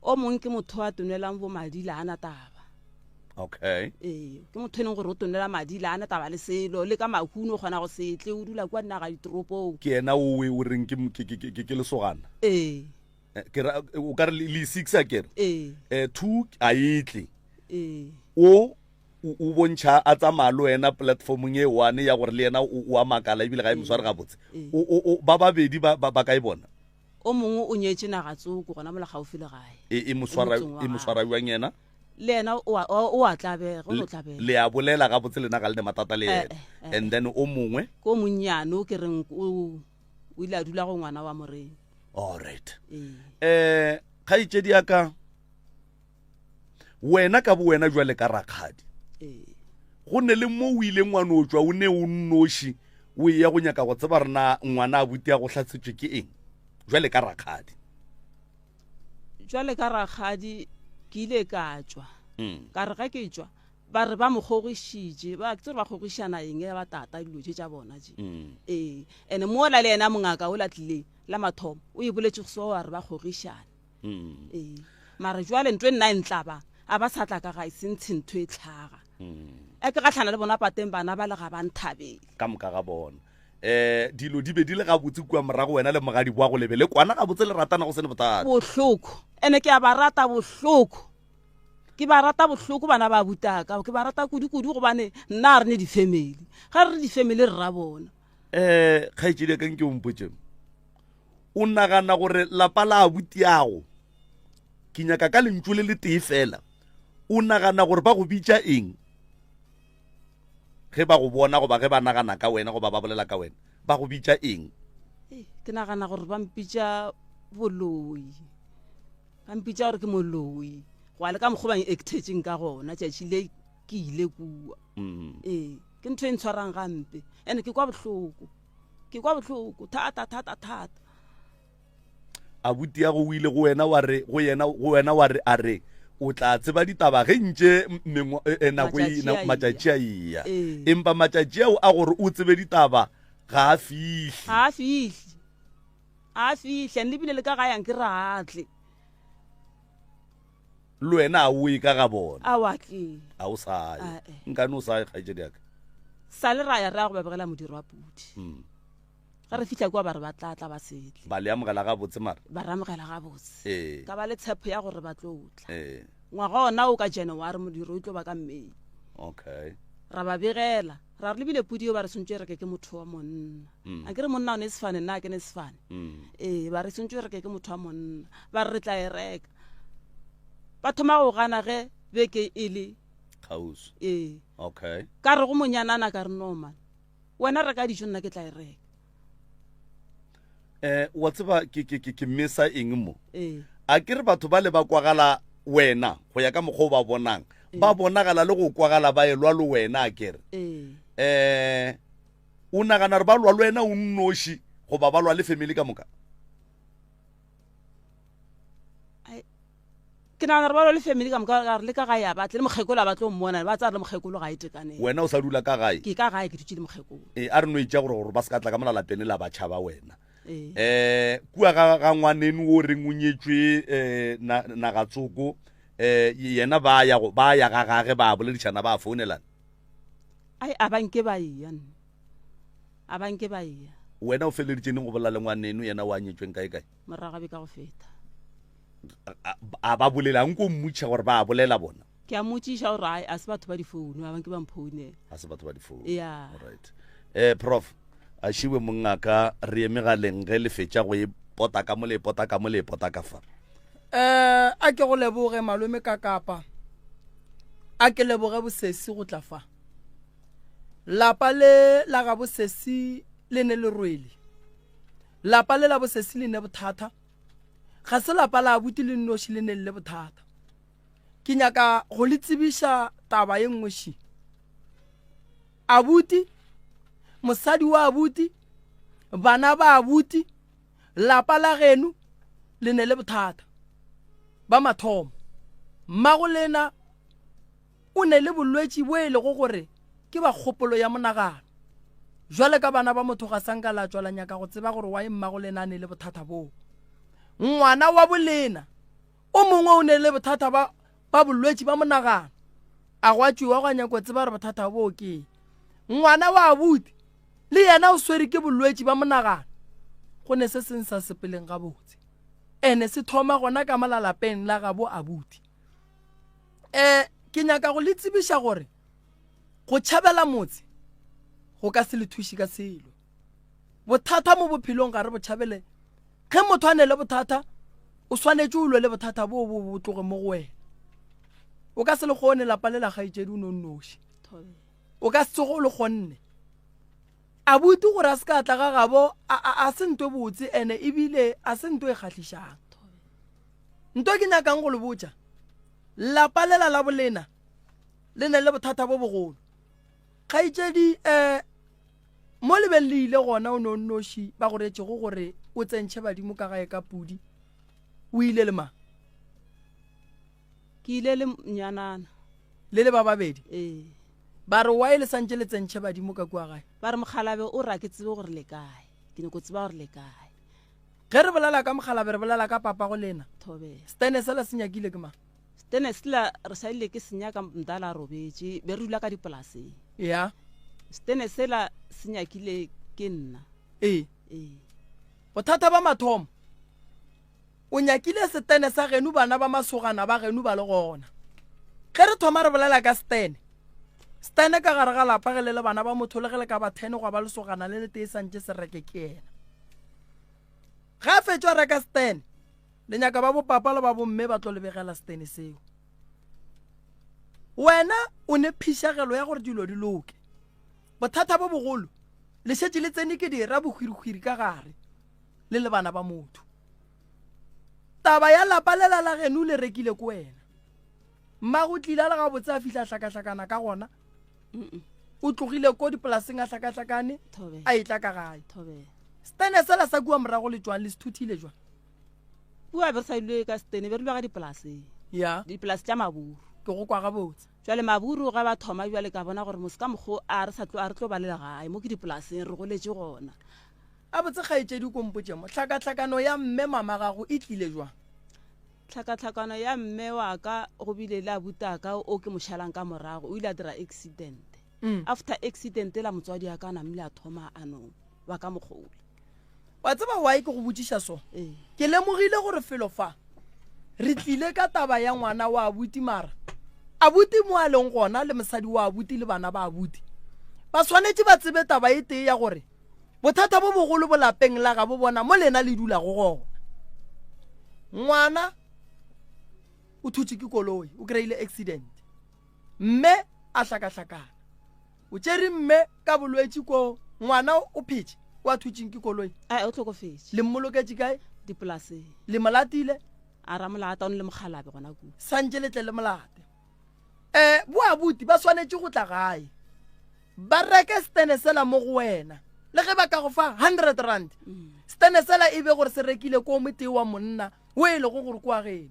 O mongwe ke motho a tonelang bo madila a na taba. Okay. Ee, ke motho e leng gore o tonela madila a na taba le selo, le ka mahuno o kgona go se tle, o dula kua dinaga ditoropong. Ke yena owe o reng ke, ke, ke, ke, ke lesogana? Ee. Eh, ke ra, o ka re le, le six a kere? Ee. Eh, two a e tle. Ee. O, o, o bontšha a tsamaya le wena platformong e one ya gore le yena o, o a makala ebile ga e mo sware gabotse. Ee. O, o, o, ba babedi ba, ba, ba ka e bona? O mongwe o nyetše naga tsoko gona mola gaufi le gae. E, e mo swara, e mo swara bjang yena? Le yena o a, o a tlabega, o no tlabega. Le a bolela gabotse lena ga le ne matata le yena. Eh, eh, eh. And then o mongwe? Ke o monnyane o ke reng o, o ile a dula go ngwana wa morena. All right. Ee. Eh, kgaetšedi ya ka, wena ka bo wena jwale ka rakgadi ee. go ne le mo o ileng wa no tšwa o ne o nnoši o eya go nyaka go tseba rena ngwana a buti ya go hlatsetšwe ke eng jwale ka rakgadi jwale ka rakgadi ke ile ka tšwa mm. ka re ga ke tšwa ba re ba mo kgogišitše ba ke tsore ba kgogišana eng ya ba tata dilo tše tša bona tše mm. ee ene mola le yena mongaka o la tlileng la mathomo o e boletše go so wa re ba kgogišana Mm. Ee. Mara jwale ntho e nna e ntlaba a ba sa tla ka gae se ntshe ntho e tlhaga. Mm. E ke gatlhana le bona pateng bana ba le ga ba nthabele. Ka moka ga bona. Eh dilo di be di le gabotse kua morago wena le mogadi wa go lebe le kwana gabotse le ratana go se ne bothata. Bohloko. Ene ke a ba rata bohloko. Ke ba rata bohloko bana ba butaka ke ba rata kudu kudu gobane nna a re ne di-family. Ga re re di-family re ra bona. Eh kgaetšedi ya ka nke o mpotše. O nagana gore lapa la abutiago, ke nyaka ka lentšu le letee fela, o nagana gore ba go bitša eng ge ba go bona goba ge ba nagana ka wena goba ba bolela ka wena, ba go bitša eng? Ke nagana gore ba mpitša boloi, ba mpitša gore ke moloi go ya le ka mokgwa ba actetšeng ka gona tšatši le ke ile kua. Mm. Ee, ke ntho e ntshwarang gampe and ke kwa bohloko. Ke kwa bohloko thata thata thata. Abuti ya go o ile go wena wa re go yena go wena wa re a re o tla tseba ditaba ge ntše mengwa e, e, nako e, matšatši a eya empa matšatši ao a gore o tsebe ditaba ga a fihle ga a fihle a fihle and lebile le ka ga yang ke ratle Le wena a o ye ka ga bona. A wa tle. A o sa ye. A eh. Nkane o sa ye kgaetšedi ya ka. Sa le ra ya re ya go ba begela modiro wa pudi. Mm. Ge re fihla kua ba re ba tla tla ba se tle. Ba le amogela gabotse mara? Ba re amogela gabotse. Ee. Ka ba le tshepo ya gore ba tlo tla. Ee. Ngwaga ona o ka January modiro o tlo ba ka May. Okay. Ra ba begela. Ra re lebile pudi eo ba re swantšwe e reke ke motho wa monna. Mm. A ke re monna o ne sefane nna a ke ne sefane. Mm. Ee, ba re swantšwe e reke ke motho wa monna. Ba re re tla e reka. Ba thoma go gana ge beke e le kgauswi. Ee. Okay. Ka re go monyanana ka re no man. Wena reka dijo nna ke tla e reka. Eh wa tseba ke ke ke ke mesa eng mo? Ee. A ke re batho ba le ba kwagala wena go ya ka mokgwa o ba bonang. Ba bonagala le go kwagala ba elwa le wena a ke re. Ee. Eh o nagana re ba lwa le wena o nnoši goba ba lwa le family ka moka? Ke nagana re ba lwa le family ka moka ka re le ka gae a batle le mokgekolo a batle go mmona ba tsaya re le mokgekolo ga e tekaneng. Wena o sa dula ka gae? Ke ka gae ke dutše le mokgekolo. Ee, a re no etša gore gore ba se ka tla ka mola lapeng la ba tšhaba wena. Ee. Eh, kua ga ga ngwaneno o reng o nyetšwe eh na nagatsoko eh yena ba ya go ba ya ga gage ba boledišana ba founelana. Ai a ba nke ba eya nna. A ba nke ba eya. Wena o feleditše neng go bolela le ngwaneno yena o a nyetšweng kae kae? Morago ga beke go feta. A ba bolela, a nko mmotšiša gore ba a bolela bona? Ke a mmotšiša gore ai, a se batho ba difounu, a ba nke ba mphounela. A se batho ba difounu. Ya. Alright. Eh, Prof, a šiwe mongaka, re ye megaleng ge le fetša go e pota ka mo le e pota ka mo le e pota ka fa. Eh, a ke go leboge malome ka kapa. A ke leboge bosesi go tla fa. Lapa le la ga bosesi le ne le rwele. Lapa le la bosesi le ne bothata. Ga se lapa la abuti le nnoši le neng le bothata. Ke nyaka go le tsebiša taba ye nngwe ši. Abuti, Mosadi wa abuti, bana ba abuti, lapa la geno le ne le bothata ba mathomo. Mmago lena o ne le bolwetši bo e lego gore ke ba kgopolo ya monagano. Jwale ka bana ba motho ga sa nka la tšwa la nyaka go tseba gore why mmago lena a ne le bothata boo. Ngwana wa bolena o mongwe o ne le bothata ba ba bolwetši ba monagano. A gwa tšwiwa gwa nyako tseba gore bothata boo ke eng. Ngwana wa abuti le yena o swere ke bolwetši ba monagano. Go ne se seng sa sepeleng gabotse. Ene se thoma gona ka mola lapeng la gabo abuti. Um ke nyaka go le tsebiša gore go tšhabela motse go ka se le thuše ka selo. Bothata mo bophelong ga re bo tšhabele. Ge motho a ne le bothata, o swanetše o lwe le bothata boo bo bo tloge mo go wena. O ka se le kgone lapa le la kgaetšedi o no nnoši. O ka se tsoge o le kgonne. Abuti gore a se ka tla ga gabo a se nto botse ene ebile a se nto e kgahlišang. Nto ke nyakang go le botša, lapa lela la bolena le ne le bothata bo bogolo. Kgaetšedi um mo le beng le ile gona o ne o nnoši ba go retšego gore o tsentšhe badimo ka gae ka pudi, o ile le mang? Ke ile le nyanana. Le le ba babedi? Ee. Ba re why le santše le tsentšhe badimo ka kua gae? Ba re mokgalabe o ra ke tsebe gore le kae. Ke nyako tseba gore le kae. Ge re bolela ka mokgalabe re bolela ka papago lena. Thobela. Stene sela se nyakile ke mang? Stene sela re sa ile ke se nyaka mdala a robetše, be re dula ka dipolaseng. Ya. Stene sela se nyakile ke nna. Ee. Ee. Bothata ba mathomo. O nyakile setene sa genu bana ba masogana ba genu ba le gona. Ge re thoma re bolela ka setene, setene ka gare ga lapa ge le le bana ba motho le ge le ka ba thene gwa ba lesogana le le tee santše se reke ke yena. Ge a fetšwa reka setene, le nyaka ba bopapa le ba bomme ba tlo le begela setene seo. Wena o ne phišagelo ya gore dilo di loke. Bothata bo bogolo le šetše le tsene ke dira bohwirihwiri ka gare le le bana ba motho. Taba ya lapa lela la geno le rekile ko wena. Mmago tlile a le gabotse a fihla hlakahlakana ka gona. O tlogile ko dipolaseng a hlakahlakane a etla ka gae. Stene sela sa kua morago le tšwang le se thuthile jwang? Kua be re sa dule ka stene, be re dula ka dipolaseng. Ya. Dipolase tša maburu. Ke go kwa gabotse. Jwale maburu ge ba thoma jwale ka bona gore mose ka mokgo a re sa tlo a re tlo ba le legae mo ke dipolaseng re goletše gona. Gabotse kgaetšedi ko mpotše mo, tlhakatlhakano ya mme mama gago e tlile jwang? Tlhakatlhakano ya mme wa ka go bile le abutaka o ke mo šalang ka morago, o ile a dira accident. Mm. After accident la motswadi ya ka namile a thoma a no ba ka mokgola. Wa tseba why ke go botšiša so? Ee. Ke lemogile gore felo fa re tlile ka taba ya ngwana wa abuti mara abuti mo a leng gona le mosadi wa abuti le bana ba abuti ba swanetše ba tsebe taba e tee ya gore Bothata bo bogolo bo lapeng la gabo bona mo lena le dulago gona. Ngwana o thutše ke koloi, o kry-ile accident. Mme a hlakahlakana. O tšere mme ka bolwetši ko ngwana o phetše o a thutšeng ke koloi. A o hlokofetše. Le mmoloketše kae? Dipolaseng. Le molatile? A ramolata o ne le mokgalabe gona kua. Santše le tle le molate. Um boabuti ba swanetše go tla gae. Ba reke stene sela mo go wena. Le ge ba ka go fa 100 rand, stene sela e be gore se rekile ko motee wa monna o e lego gore kwa geno.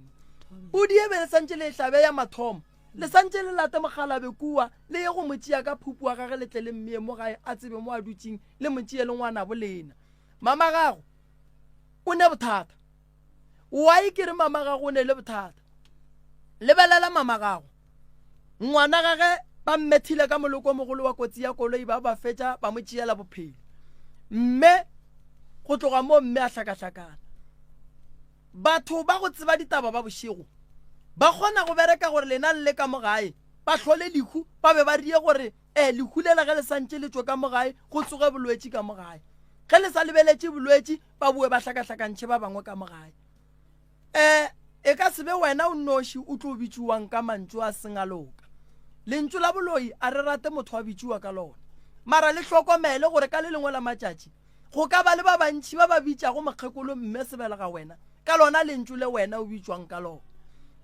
Pudi e be le santše le e hlabe ya mathomo, le santše le late mokgalabe kua, le ye go mo tšea ka phupu wa gage le tle le mmee mo gae a tsebe mo a dutšeng, le mo tšee le ngwanabo lena. Mama gago o ne bothata. Why ke re mama gago o ne le bothata? Lebelela mama gago. Ngwana gage ba mmethile ka moloko o mogolo wa kotsi ya koloi ba ba fetša ba mo tšeela bophelo. Mme go tloga moo mme a hlakahlakana. Batho ba go tseba ditaba ba bošego ba kgona go bereka gore lena le le ka mo gae ba hlole lehu ba be ba rie gore e lehu lela ge le santše le tšwe ka mo gae go tsoge bolwetši ka mo gae. Ge le sa lebeletše bolwetši ba boe ba hlakahlakantšhe ba bangwe ka mo gae. E, e ka se be wena o nnoši o tlo bitšuwang ka mantšu a seng a loka. Lentšu la boloi a re rate motho a bitšuwa ka lona. Mara le hlokomele gore ka le lengwe la matšatši go ka ba le ba bantši ba ba bitšago mokgekolo mme sebelega wena ka lona lentšu le wena o bitšwang ka lona.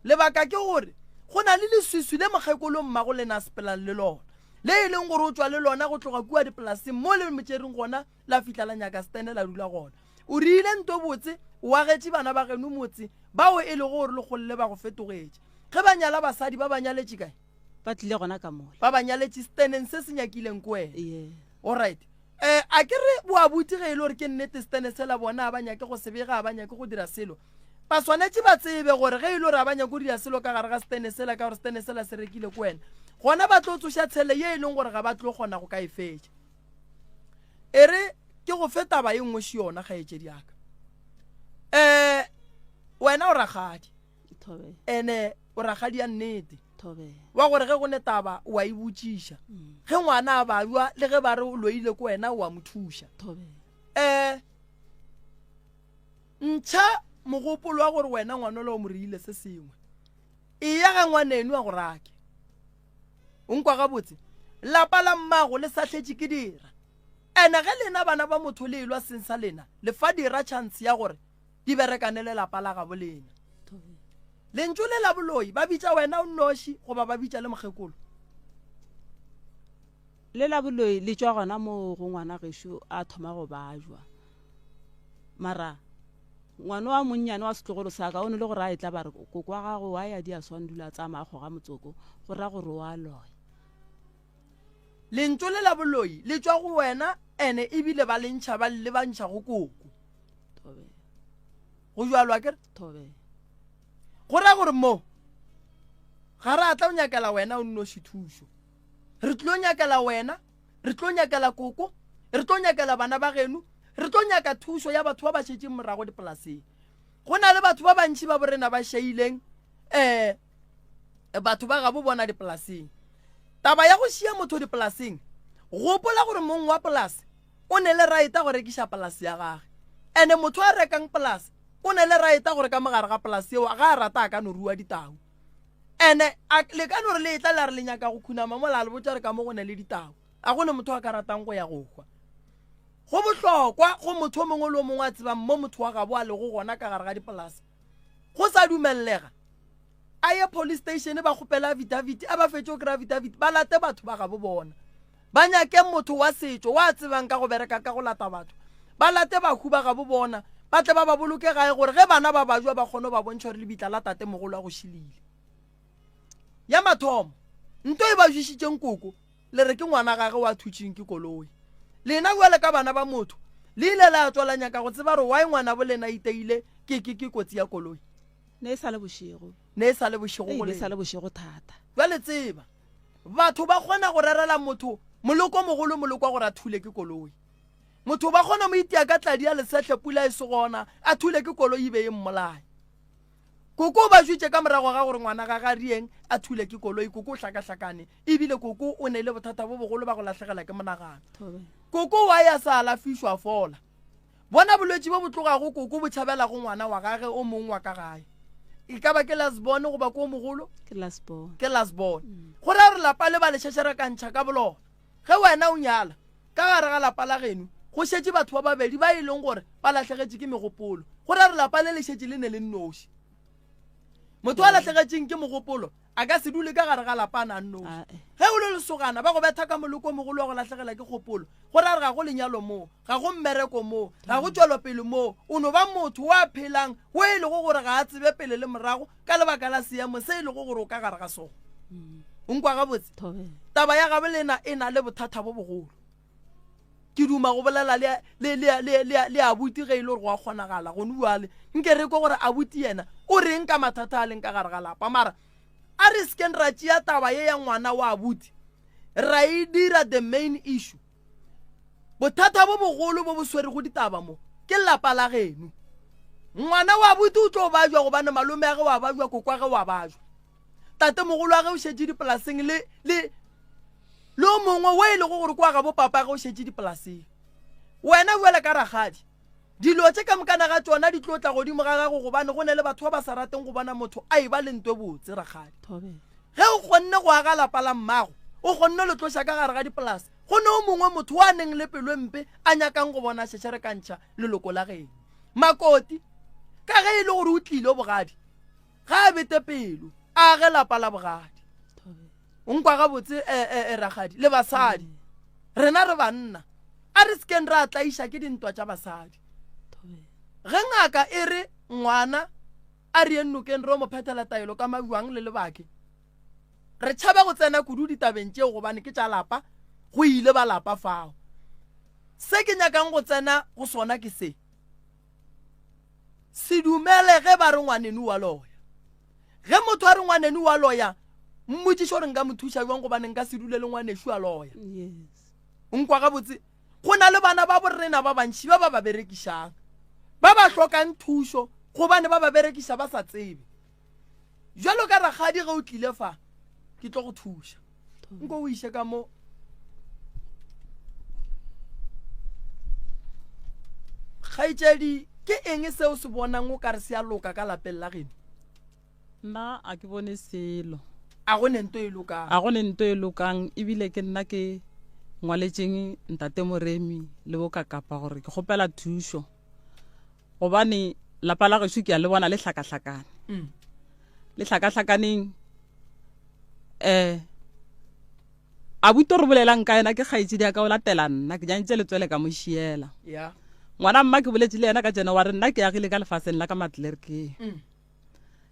Lebaka ke gore go na le leswiswi le mokgekolo mmago lena a sepelang le lona. Le e leng gore o tšwa le lona go tloga kua dipolaseng mo le mo tšereng gona la fihla la nyaka setene la dula gona. O riile nto botse, o agetše bana ba geno motse, bao e lego gore le kgolle ba go fetogetše. Ge ba nyala basadi ba ba nyaletše kae? Ba tlile gona ka mola. Ba ba nyaletše seteneng se se nyakileng ko wena. Yeah. Alright. Eh, a ke re boabuti ge e le gore ke nnete setene sela bona a ba nyake go se bega, a ba nyake go dira selo. Ba swanetše ba tsebe gore ge e le gore a ba nyake go dira selo ka gare ga setene sela ka gore setene sela se rekile ko wena, gona ba tlo tsoša tshele ye e leng gore ga ba tlo kgona go ka e fetša. E re ke go fe taba ye nngwe še yona, kgaetšedi ya ka. Eh, wena o rakgadi. Thobela. Ene o rakgadi ya nnete. Thobela. Wa gore ge go ne taba o a e botšiša. Ge ngwana a babja le ge ba re o loile ko wena o a mo thuša. Thobela. Eh, ntšha mogopolo wa gore wena ngwanola o mo reile se sengwe. Eya ga ngwaneno a go rake. O nkwa gabotse? Lapa la mmago le sahletše ke dira. Ene ge lena bana ba motho le elwa seng sa lena, le fa dira chance ya gore di berekane le lapa la gabo lena. Lentšu le la boloi ba bitša wena o nnoši goba ba bitša le mokgekolo? Le la boloi le tšwa gona moo go ngwana gešo a thoma go bajwa. Mara ngwana wa monnyane wa setlogolo sa ka o ne le gore a etla ba re koko wa gago wa ya di a swan dula a tsamaya a kgoga motsoko go ra gore o a loya. Lentšu le la boloi le tšwa go wena ene ebile ba le ntšha ba le lebantšha go koko. Go bjalo akere? Go ra gore mo ga re a tla o nyakela wena o nnoši thušo. Re tlo nyakela wena, re tlo nyakela koko, re tlo nyakela bana ba geno, re tlo nyaka thušo ya batho ba ba šetšeng morago dipolaseng. Go na le batho ba bantši ba borena ba šaileng um batho ba gabo bona dipolaseng. Taba ya go šia motho dipolaseng, gopola gore mong wa polase o ne le right go rekiša polase ya gage. Ene motho a rekang polase o ne le right gore ka mogare ga polase eo ga a rata a ka no rua ditau. Ene le ka no re le etla la re le nyaka go khunama mola le botša re ka mo go ne le ditau. A go ne motho a ka ratang go ya go hwa. Go bohlokwa go motho o mongwe le o mongwe a tsebang mo motho wa gabo a lego gona ka gare ga dipolase. Go sa dumellega a ye police station ba kgopele affidavit, a ba fetše go kry-a affidavit ba late batho ba gabo bona. Ba nyake motho wa setšo wa tsebang ka go bereka ka go lata batho. Ba late bahu ba gabo bona, ba tle ba ba boloke gae gore ge bana ba bajwa ba kgone go ba bontšha gore lebitla la tatemogolo a go šilile. Ya mathomo, nto e ba jwešitšeng koko, le re ke ngwana gage wa thutšeng ke koloi. Lena bjale ka bana ba motho, le ile la tswa la nyaka go tseba gore why ngwanabo lena a iteile ke, ke, ke kotsi ya koloi. Ne e sa le bošego. Ne e sa le bošego go Ne e sa lena. le bošego thata. Bjale tseba, batho ba kgona go rerela motho moloko mogolo moloko wa gore a thule ke koloi. Motho ba kgona mo itia ka tladi ya lesehle pula e se gona, a thule ke koloi e be e mmolaya. Koko o ba jwetše ka morago ga gore ngwana gage a rieng a thule ke koloi. Koko o hlakahlakane ebile koko o ne le bothata bo bogolo ba go lahlegela ke monagano. Koko wa ya sa alafišwa a fola. Bona bolwetši bo bo tlogago koko bo tšhabela go ngwana wa gage o mong wa ka gae. E ka ba ke last born goba ke o mogolo? Ke last born. Ke last born. Go raya gore lapa le ba le šešerekantšha ka bolona. Ge wena o nyala, ka gare ga lapa la geno go šetše batho ba babedi ba e leng gore ba lahlegetše ke megopolo. Go ra gore lapa le le šetše le ne le nnoši. Motho a lahlegetšeng ke mogopolo a ka se dule ka gare ga lapa a na nnoši. Ge o le lesogana ba go betha ka moloko o mogolo wa go lahlegela ke kgopolo, go ra gore ga go lenyalo moo, ga go mmereko moo, ga go tšwelopele moo. O no ba motho wa phelang wo e lego gore ga a tsebe pele le morago ka lebaka la seemo se e lego gore o ka gare ga sona. O nkwa gabotse? Taba ya gabo lena e na le bothata bo bogolo. Ke duma go bolela le, le, le, le, le, le abuti ge e le gore go a kgonagala gone bjale. Nke re kwe gore abuti yena o reng ka mathata a leng ka gare ga lapa. Mara a re sekeng ra tšea taba ye ya ngwana wa abuti ra e dira the main issue. Bothata bo bogolo bo bo swerego ditaba mo ke lapa la geno. Ngwana wa abuti o tlo bajwa gobane malome a ge wa bajwa, kokwa ge wa bajwa. Tatemogolo wa ge o šetše dipolaseng le, le, le o mongwe wo e lego gore kwa gabo papa ge o šetše dipolaseng. Wena bjale ka rakgadi, dilo tše ka mokana ga tšona di tlo tla godimo ga gago gobane go ne le batho ba ba sa rateng go bona motho a eba le ntwe botse, rakgadi. Ge o kgonne go aga lapa la mmago, o kgonne le tloša ka gare ga dipolase, go ne o mongwe motho wa neng le pelo e mpe a nyakang go bona šešerekantšha leloko la geno. Makoti, ka ge e le gore o tlile bogadi, ga a bete pelo, a age lapa la bogadi. O nkwa gabotse eh, eh, eh, rakgadi le basadi. Rena re banna. A re sekeng ra tlaiša ke dintwa tša basadi. Ge ngaka e re ngwana a re yeng nokeng re yo mo phethela taelo ka mabuang le lebake, re tšhaba go tsena kudu ditabeng tšeo gobane ke tša lapa, go ile ba lapa fao. Se ke nyakang go tsena go sona ke se. Se dumele ge ba re ngwaneno wa loya. Ge motho a re ngwaneno wa loya, mmotšiše gore nka mo thuša bjang gobane nka se dule le ngwanešu a loya. Yes. Nkwa gabotse? Go na le bana ba borena ba bantši ba ba ba berekišang, ba ba hlokang thušo gobane ba ba berekiša ba sa tsebe. Bjalo ka rakgadi ge o tlile fa, ke tlo go thuša. Nko o iše ka mo. Kgaetšedi, ke eng seo se bonang o ka re se a loka ka lapeng la geno? Nna a ke bone selo. A go ne nto e lokang? A go ne nto e lokang, ebile ke nna ke ngwaletšeng ntate Moremi le bokakapa gore ke kgopela thušo gobane lapa la gešo ke a le bona le hlakahlakane. Le hlakahlakaneng um abuti o re bolelang ka yena ke kgaetšedi ya ka o latela nna ke nyantše letswele ka mo šiela. Ngwana mma ke boletše le yena ka January nna ke agile ka lefaseng la ka Matlerkeng.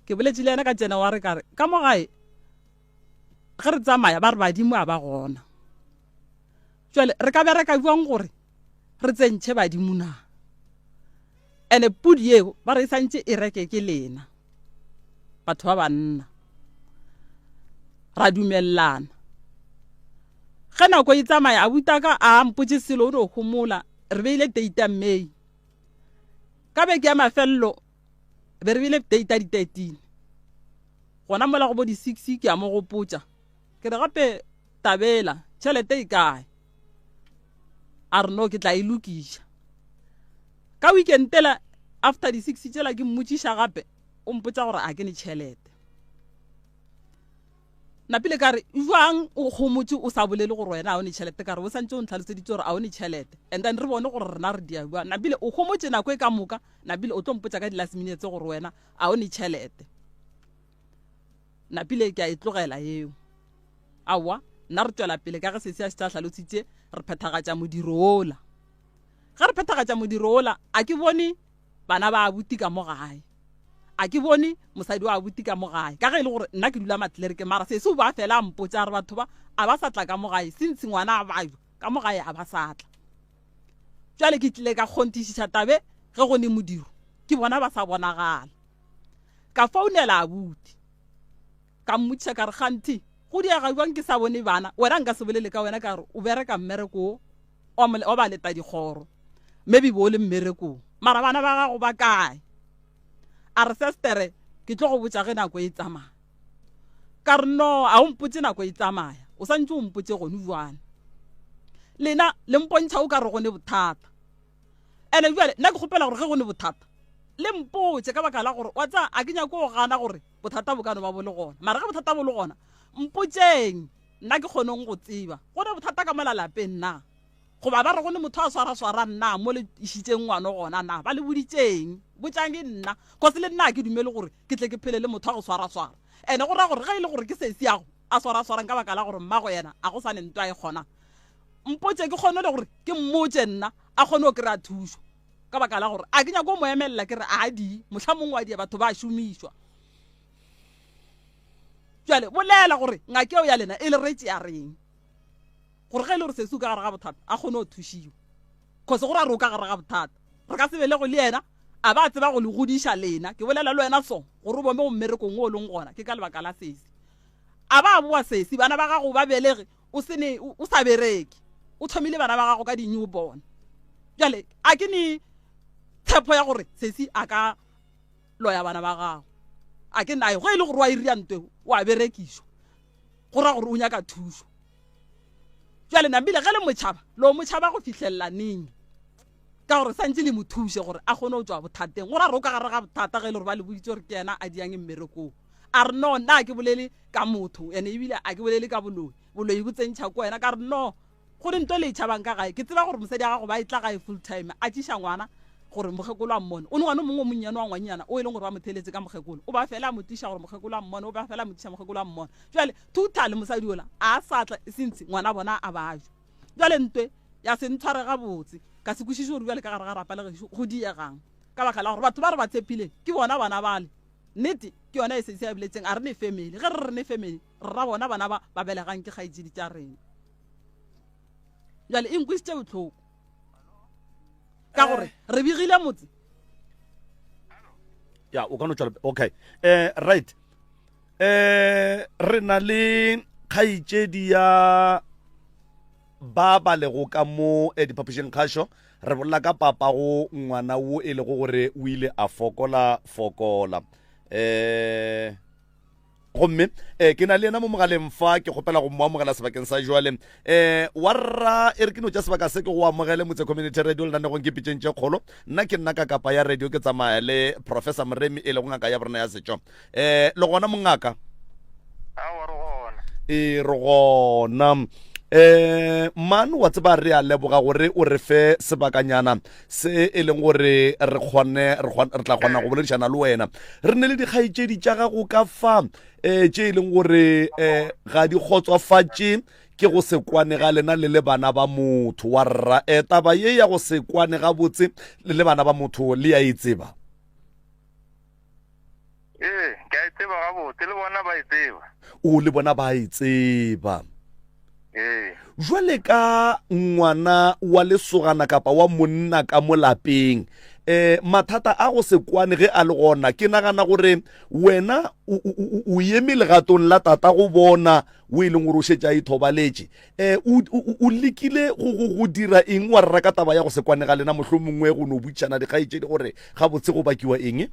Ke boletše le yena ka January ka re ka mo gae ge re tsamaya ba re badimo a ba gona. Jwale re ka bereka bjang gore re tsentšhe badimo na? Ene pudi eo ba re e santše e reke ke lena batho ba banna. Ra dumelelana. Ge nako e tsamaya abutaka a mpotše selo o no homola re beile date ya May. Ka beke ya mafelelo be re beile date ya di-13. Gona mola go bo di-6 ke a mo gopotša. Ke re gape tabela tšhelete e kae? A re no ke tla e lokiša. Ka weekend tela after di-6 tšela ke mmotšiša gape o mpotša gore a ke ne tšhelete. Napile ka re jwang o gomotše o sa bolele gore wena a o ne tšhelete ka re o santse o ntlhaloseditse gore a o ne tšhelete and then re bone gore rena re dia jwang. Napile o gomotše nako e ka moka napile o tlo mpotša ka di-last minutes gore wena a o ne tšhelete. Napile ke a e tlogela eo. Aowa nna re tšwela pele ka ge sesi a šetše a hlalositše re phethagatša modiro ola. Ge re phethagatša modiro ola a ke bone bana ba abuti ka mo gae. A ke bone mosadi wa abuti ka mo gae ka ge e le gore nna ke dula Matlereke mara sesi o ba fela a mpotša a re batho ba a ba sa tla ka mo gae since ngwana a bajwa ka mo gae a ba sa tla. Bjale ke tlile ka kgonthišiša tabe ge go ne modiro ke bona ba sa bonagala. Ka founela abuti ka mmotšiša ka re kganthi go diega bjang ke sa bone bana wena nka se bolele ka wena ka re o bereka mmereko wo wa ba leta dikgoro maybe bo o le mmerekong mara bana ba gago ba kae? A re sestere ke tlo go botša ge nako e tsamaya. Ka re no a o mpotše nako e tsamaya o santše o mpotše gone bjale. Lena le mpontšha o ka re go ne bothata. Ene bjale nna ke kgopela gore ge go ne bothata le mpotše ka baka la gore wa tsaya a ke nyako go gana gore bothata bo ka no ba bo le gona mara ge bothata bo le gona mpotšeng nna ke kgoneng go tseba go ne bothata ka mola lapeng na goba ba re go ne motho a swaraswarang na mo le išitšeng ngwano gona na ba le boditšeng botšang ke nna cause le nna a ke dumele gore ke tle ke phele le motho a go swaraswara ene go ra gore ge e le gore ke sesi yago a swaraswarang ka baka la gore mmago yena a go sa ne ntwa e kgona mpotše ke kgone le gore ke mmotše nna a kgone go kry-a thušo ka baka la gore a ke nyako mo emelela ke re a di mohla mongwe wa dia batho ba šomišwa. Jale bolela gore ngakeo ya lena e le retše ya reng gore ge e le gore sesi o ka gare ga bothata a kgone go thušiwa cause go ra re o ka gare ga bothata re ka se belego le yena a ba tseba go le godiša lena ke bolela le wena so gore o bome go mmerekong o leng gona ke ka lebaka la sesi a ba boa sesi bana ba gago ba belege o se ne o sa bereke o thomile bana ba gago ka di-new born bjale a ke ne tshepo ya gore sesi a ka loya bana ba gago a ke nayo go e le gore wa iria ntwe o a berekišwa go ra gore o nyaka thušo bjale nambile ge le motšhaba lo motšhaba go fihlelela neng ka gore santse le mo thuse gore a kgone go tswa bothateng go ra re o ka gare ga bothata ge e le gore ba le boditse gore ke yena a diang mmerekong a re no nna a ke bolele ka motho ene ebile a ke bolele ka boloi boloi bo tsentšha ko wena ka re no go re nto le e tšhabang ka gae ke tseba gore mosadi ya gago ba e tla gae full time a tšiša ngwana gore mokgekolo a mmone. O ne ngwana o mongwe o monnyane wa ngwannyana o e leng gore ba mo theeletse ka mokgekolo. O ba fela a mo tliša gore mokgekolo a mmone, o ba fela a mo tliša mokgekolo a mmone. Jwale Thutha le mosadi ola a sa tla since ngwana bona a babja. Jwale ntwe ya se ntshware gabotse, ka se kwešiše gore bjale ka gare ga rapa le gešo go diegang. Ka baka la gore batho ba re ba tshepileng ke bona bana bale. Nnete ke yona e sesi a boletseng a re ne family. Ge re re ne family re ra bona bana ba ba belegang ke kgaetšedi tša rena. Jwale e nkwisitše bohloko. Ka gore re begile motse. Ya o ka no tšwela okay. Eh right. Eh re na le kgaetšedi ya ba ba lego ka mo eh, diphapošing kgašo re bolela ka papa go ngwana wo e lego gore o ile a fokola fokola eh gomme eh ke na le yena mo mogaleng fa ke kgopela go mo amogela sebakeng sa jwale eh wa rra e re ke no tša sebaka se ke go amogele motse community radio lenanegong ke pitšeng tše kgolo nna ke nna ka kapa ya radio ke tsamaya le professor moremi e lego ngaka ya borena ya setšo eh le gona mongaka aowa re gona e re gona eh man wa tseba re a leboga gore o re fe sebakanyana se e leng gore re kgone re tla kgona go boledišana le wena re ne le dikgaetšedi tša gago ka fa um tše e leng gore um ga di kgotsofatše ke go se kwane ga lena le le bana ba motho wa rra um taba ye ya go se kwane gabotse le le bana ba motho le ya e tseba Ee, ke a e tseba gabotse, le bona ba e tseba. O le bona ba e tseba. Ee. Jwale ka ngwana wa lesogana kapa wa monna ka mo lapeng, eh mathata a go se kwane ge a le gona, ke nagana gore wena o, o, o eme legatong la tata go bona o e leng gore o šetše a ithobaletše. Eh o, o, o lekile go, go, go dira eng wa rra ka taba ya go se kwane ga lena, mohlomongwe go no botšana dikgaetšedi gore gabotse go bakiwa eng?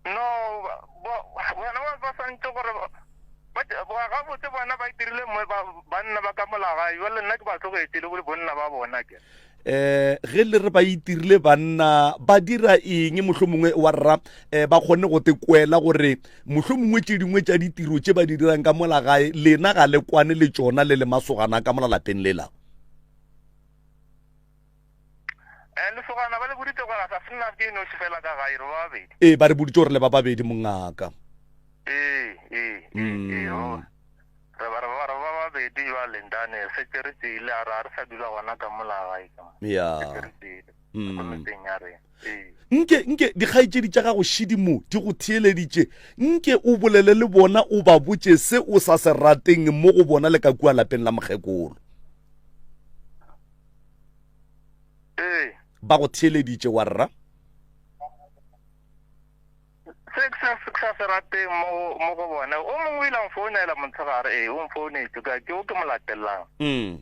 No, bona ba ba santse gore ba gabotse bona ba itirile banna ba ka molagae, jale nna ke ba tlogetše le bonna ba bona ke. Eh ge le re ba itirile banna ba dira eng mohlomongwe wa rra eh ba kgone go te kwela gore mohlomongwe tše dingwe tša ditiro tše ba di dirang ka mola gae lena ga le kwane le tšona le le masogana ka mola lapeng lela? Eh, lesogana ba le boditse gore a sa senna ke noši fela ka gae re ba babedi. Ee, ba re boditse gore le ba babedi mongaka. Ee, ee, ee, ee, oh. Re ba re ba re ba babedi jwale ntane setse re tsile a re a re sa dula gona ka mola gae ka mo. Ya. Setse re tsile ko metseng ya rena. Ee. Nke nke dikgaetšedi tša gago šidimo di go theeleditše, nke o bolele le bona o ba botše se o sa se rateng mo go bona le ka kua lapeng la mokgekolo. Ee. Ba go theeleditše wa rra? Se ke sa se ke sa se rateng mo mo go bona. O mongwe o ile a mfounela montshegare, ee, o mfounetše ka ke o ke mo latellang. Mm.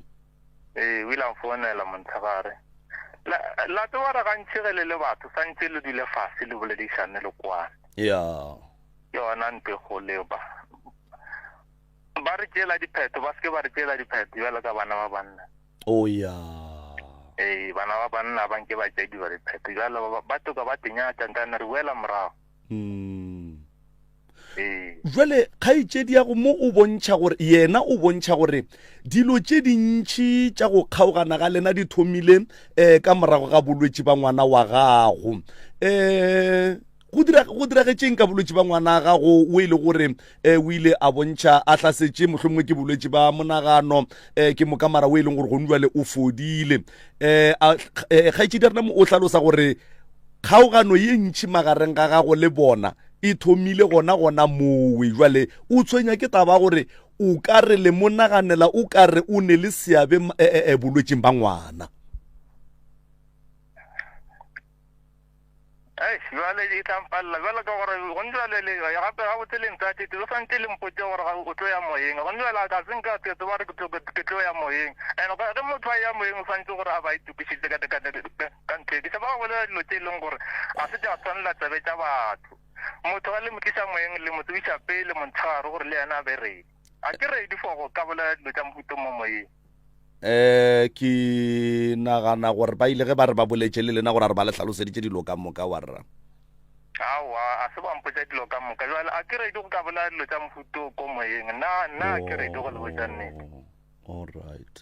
Ee, o ile a mfounela montshegare. La la tseba gore gantši ge le le batho santše le dule fase le boledišane le kwane. Ya. Ke yona ntho e kgolo eo ba. Ba re tšeela diphetho, ba se ke ba re tšeela diphetho bjalo ka bana ba banna. Oh ya. Ee, bana ba banna ba nke ba tšea dilo diphetho bjalo ba, ba toka ba tenyatša ntane re boela morago. Mm. Ee. Jwale kgaetšedi ya go mo o bontšha gore yena o bontšha gore dilo tše dintši tša go kgaogana ga lena di thomile eh, ka morago ga bolwetši ba ngwana wa gago. Eh, go dira go diragetšeng ka bolwetši ba ngwana gago o e le gore um o ile a bontšha a hlasetše mohlomongwe ke bolwetši ba monagano um ke moka mara o e leng gore gone jale o fodile um kgaetšedi ya rena mo o hlalosa gore kgaogano ye ntšhi magareng ga gago le bona e thomile gona gona mowe jwale o tshwenya ke taba gore o ka re le monaganela o ka re o ne le seabe bolwetšing ba ngwana. Eish, bjale e tla mpalela bjale ka gore gone bjale le gape gabotse le ntatete le swantse le mpotse gore ga o tlo ya moyeng gone bjale a ka se nka ke tseba gore ke tlo ya moyeng and ge motho a ya moyeng o swantse gore a ba itokišitse ka ka ntho e ke se ba bolela dilo tse e leng gore ga se tša tshwanela tsebe tša batho motho ga le mo tliša moyeng le mo tsebiša pele montshegare gore le yena a be ready a ke ready for go ka bolela dilo tša mohuta mo moyeng Eh, ke nagana gore ba ile ge ba re ba boletše le lena gore a re ba le hlaloseditše dilo ka moka wa rra. Aowa, a se ba mpotša dilo ka moka. Jwale a ke ready go ka bolela dilo tša mohuta o ko moyeng. Nna, nna a ke ready go le botša nnete. All right.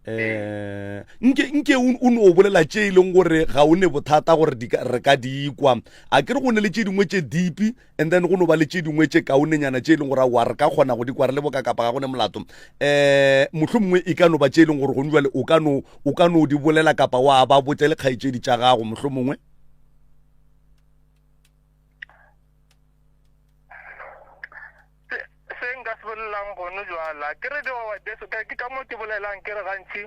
Eh, nke nke o no bolela tše e leng gore ga o ne bothata gore re ka di kwa a ke re go ne le tše dingwe tše deep and then go no ba le tše dingwe tše kaonenyana tše e leng gore wa re ka kgona go di kwa re le boka kapa ga go ne molato um mohlho mongwe e ka no ba tše e leng gore gone jale o ka no o ka no di bolela kapa wa ba botse le kgaetšedi tša gago mohlho mongwe Se nka se bolelang gone jwala ke re ke ka mo ke bolelang ke re gantši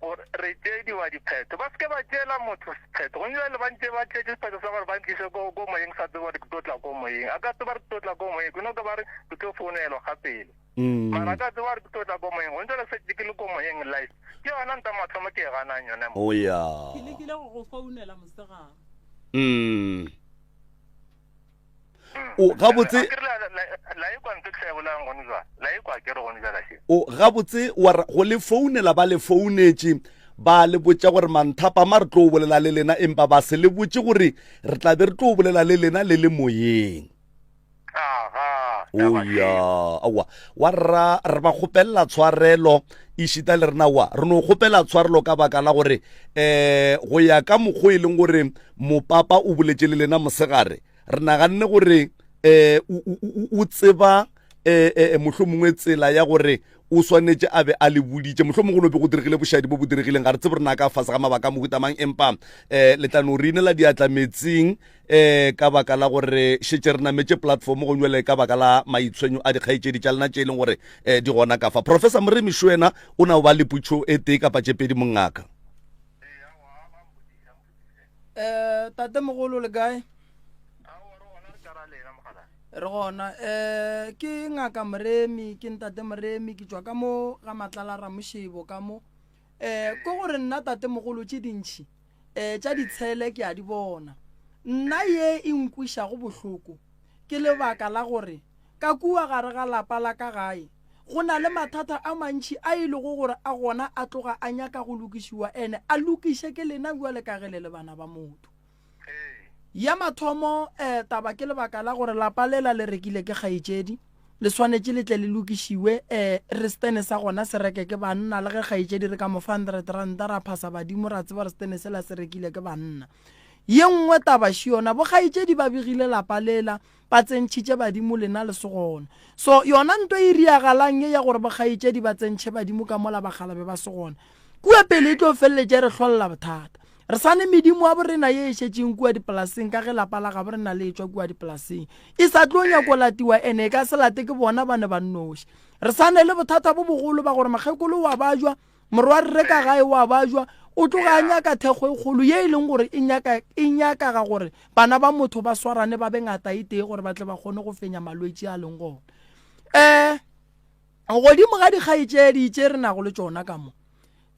gore re tšeediwa diphetho ba seke ba tšeela motho sephetho gone jale ba ntse ba tšeetše sephetho sa gore ba ntlise ko ko moyeng sa tseba gore ke tlo tla ko moyeng a ka tseba re ke tlo tla ko moyeng ke no ka ba re ke tlo founelwa ga pele mm. mara a ka tseba gore ke tlo tla ko moyeng gone jale setse ke le ko moyeng life ke yona nta mathomo ke e ganang yone mo oh, ya ke lekile go go founela mosegare mm. O gabotse O gabotse wa go le founela ba le founetše ba le botša gore manthapama re tlo bolela le lena empa ba se le botše gore re tla be re tlo bolela le lena le le moyeng. O ya aowa wa rra re ba kgopelela tshwarelo išita le rena wa re no kgopela tshwarelo ka baka la gore um go ya ka mokgwa e leng gore mopapa o boletše le lena mosegare re naganne gore um o tseba um mohlho mongwe tsela ya gore o swanetše a be a le boditše mohlho mongwe go no be go diregile bošadi bo bo diregileng ga re tsebe rena ka fase ga mabaka a mohutamang empa um le tla no re inela diatla metsing um ka baka la gore šetše re nametše platform go nywele ka baka la maitshwenyo a dikgaetšedi tša lena tše e leng gore um di gona ka fa professor moremi šoena o na o ba le putšo e tee kapa tše pedi mongaka um tate mogolo le kae re gona um ke ngaka moremi ke ntate moremi ke tšwa ka mo ga matlala ramošebo ka mo um ke gore nna tate mogolo tše dintšhi um tša ditshele ke a di bona nna ye e nkwišago bohloko ke lebaka la gore Ka kua gare ga lapa la ka gae, go na le mathata a mantši a e lego gore a gona a tloga a nyaka go lokišiwa ene a lokiše ke lena bjale ka ge le le bana ba motho. Ya mathomo eh, taba ke lebaka la gore lapa lela le rekile ke kgaetšedi, le swanetše le tle le lokišiwe eh, re stene sa gona se reke ke banna le ge kgaetšedi re ka mo fa 100 ranta ra phasa badimo ra tseba gore stene sela se rekile ke banna. Ye nngwe taba še yona, bokgaetšedi ba begile lapa lela Ba tsentšhitše badimo lena le se gona. So yona nto e riagalang ye ya gore bokgaetšedi ba tsentšhe badimo ka mola bakgalabe ba se gona, kua pele e tlo feleletša e re hlolela bothata. Re sa ne medimo ya borena ye e šetšeng kua dipolaseng ka ge lapa la gabo rena le etšwa kua dipolaseng. E sa tlo nyako latiwa ene e ka se late ke bona ba ne ba nnoši. Re sa ne le bothata bo bogolo ba gore mokgekolo wa bajwa Morwarre ka gae wa bajwa o tloga a nyaka thekgo e kgolo ye e leng gore e nyaka e nyakaga gore bana ba motho ba swarane ba be ngata e tee gore ba tle ba kgone go fenya malwetši a leng gona. Um godimo ga dikgaetšedi tše re nago le tšona ka mo,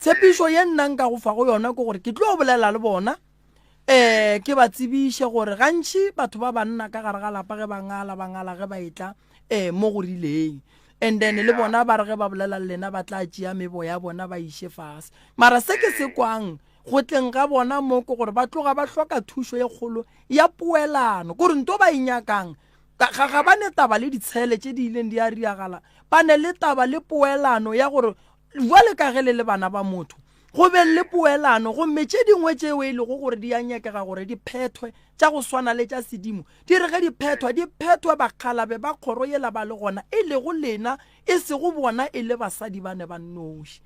tshepišo ye nna nka go fago yona ke gore ke tlo bolela le bona um ke ba tsebiše gore gantši batho ba banna ka gare ga lapa ge ba ngala ba ngala ge ba etla um mo go rileng and then le bona ba re ge ba bolela le lena ba tla tšea mebo ya bona ba iše fase mara se ke se kwang go tleng ga bona mo ke gore ba tloga ba hloka thušo ye kgolo ya poelano kore nto ba e nyakang ga ga ba ne taba le ditshele tše di ileng di a riagala ba ne le taba le poelano ya gore jwale ka ge le le bana ba motho go be le poelano gomme tše dingwe tšeo e lego gore di a nyakega gore di phethwe tša go swana le tša sedimo di re ge di phethwa di phethwe bakgalabe ba kgoro yela ba le gona e lego lena e sego bona e le basadi ba ne ba nnoši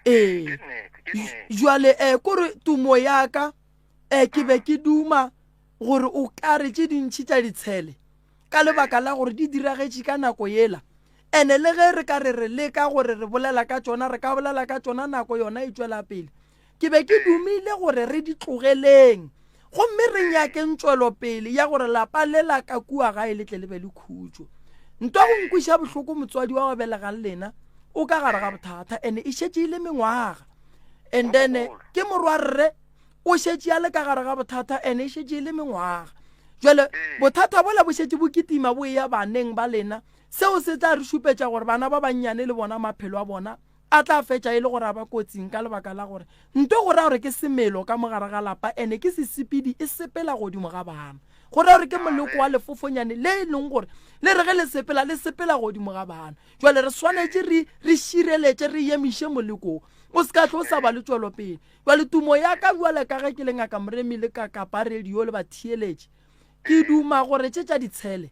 ee jwale um kore tumo ya ka um ke be ke duma gore o ka re tše dintšhi tša ditshele ka lebaka la gore di diragetše ka nako yela ene le ge re ka re re leka gore re bolela ka tšona re ka bolela ka tšona nako yona e tšwela pele ke be ke dumile gore re di tlogeleng gomme re nyakeng tšwelopele ya gore lapa le la ka kua gae le tle le be le khutšo ntwa go nkwiša bohloko motswadi wa wa belegang lena o ka gare ga bothata ene e šetše e le mengwaga and then ke morwarre o šetše a le ka gare ga bothata ene e šetše e le mengwaga jale bothata bola bo šetše bo kitima bo eya baneng ba lena seo se tla re šupetša gore bana ba bannyane le bona maphelo a bona a tla fetša e le gore a ba kotsing ka lebaka la gore nto go ra gore ke semelo ka mogare ga lapa ene ke sesepedi e sepela godimo ga bana go ra gore ke moleko wa lefofonyane le e leng gore le re ge le sepela le sepela godimo ga bana jale re swanetše re re šireletše re emiše moleko. O se ka tlo sa ba le tšwelopele. Jwale tumo ya ka bjale ka ge ke le Ngaka Moremi le ka kapa radio le batheeletši, ke duma gore tše tša ditshele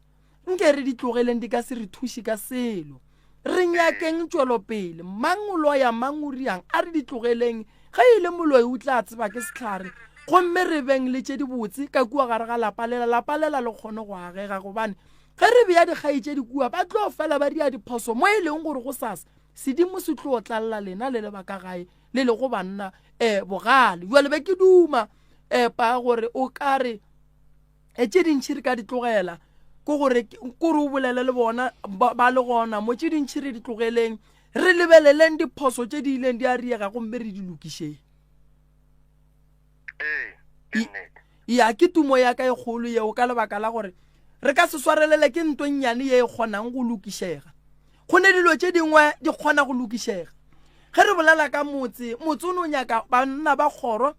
nke re di tlogeleng di ka se re thuše ka selo. Re nyakeng tšwelopele. Mang o loya mang o riang, a re di tlogeleng. Ge e le moloi o tla tseba ke sehlare. Gomme re beng le tše dibotse ka kua gare ga lapa lela, lapa lela le kgone go agega gobane ge re bea dikgaetšedi kua ba tlo fela ba ria diphoso mo e leng gore gosasa sedimo se tlo tlalela lena le le ba ka gae le lego banna um bogale. Jwale be ke duma um pa gore o ka re e tše dintšhi re ka di tlogela ko gore kore o bolele le bona ba le gona mo tše dintšhi re di tlogeleng re lebeleleng diphoso tše di ileng di a riega gomme re di lokišeng. Ya ke tumo ya ka e kgolo yeo ka lebaka la gore re ka se swarelele ke nto nnyane ye e kgonang go lokišega. Go ne dilo tše dingwe di kgona go lokišega. Ge re bolela ka motse, motse o no nyaka banna ba kgoro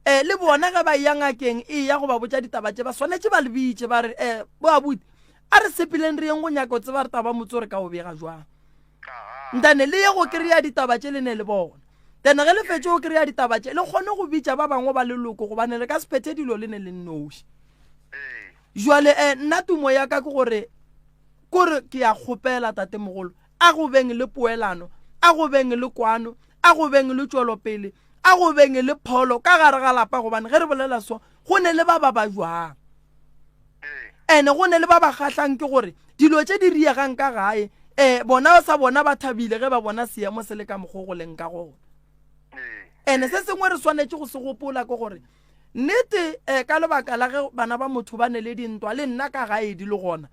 um le bona ge ba eya ngakeng e ya go ba botša ditaba tše ba swanetše ba le bitše ba re um bo abuti a re sepeleng re yeng go nyaka o tseba re taba motse o re ka o bega jwang. Ntane le ye go kry-a ditaba tše le ne le bona. Then ge le fetše go kry-a ditaba tše le kgone go bitša ba bangwe ba leloko gobane le ka se phethe dilo le ne le nnoši. Jwale um nna tumo ya ka ke gore kore ke ya kgopela tatemogolo a go beng le poelano, a go beng le kwano, a go beng le tšwelopele, a go beng le pholo ka gare ga lapa gobane ge re bolela so go ne le ba ba ba jwang. Ene go ne le ba ba kgahlang ke gore dilo tše di riegang ka gae um bona sa bona ba thabile ge ba bona seemo se le ka mokgo go leng ka gona. Ene se sengwe re swanetše go se gopola ke gore nnete um ka lebaka la ge bana ba motho ba ne le dintwa le nna ka gae di le gona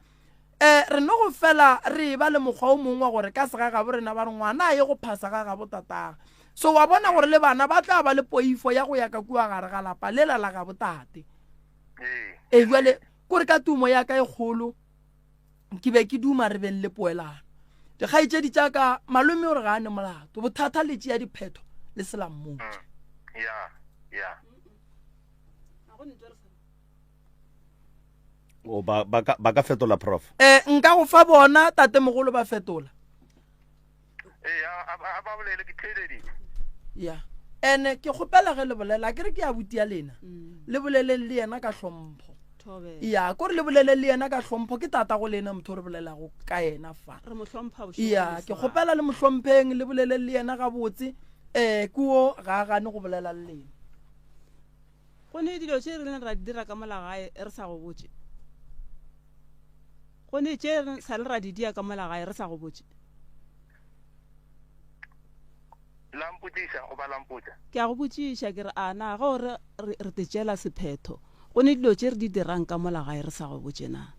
um re no go fela re ba le mokgwa o mongwe wa gore ka segagabo rena ba re ngwana a ye go phasa ga gabo tataga. So wa bona gore le bana ba tla ba le poifo ya go ya ka kua gare ga lapa lela la gabo tate. Ee jwale kore ka tumo ya ka e kgolo ke be ke duma re beng le poelano. Dikgaetšedi tša ka malome o re ga a ne molato bothata le tšea diphetho le se la mmotša. O ba ba ka ba ka fetola prof. Eh nka go fa bona tatemogolo ba fetola. Ee, a a ba bolele ke theeleditše. Ya. Ene ke kgopela ge le bolela ke re ke abuti ya lena. Mm. Le boleleng le yena ka hlompho. Ya, ko re le bolele le yena ka hlompho ke tata go lena motho re bolelago ka yena fa. Re mo hlompha bošego. Ya, ke kgopela le mo hlompheng le bolele le yena gabotse. Eh kuo ga a gane go bolela le lena. Go ne dilo tše re leng ra di dira ka mola gae re sa go botše. Go ne tše re sa le ra di dia ka mola gae re sa go botše. La mpotšiša goba la mpotša? Ke a go botšiša ke re, a na ge o re re, re te tšeela sephetho, go ne dilo tše re di dirang ka mola gae re sa go botše na?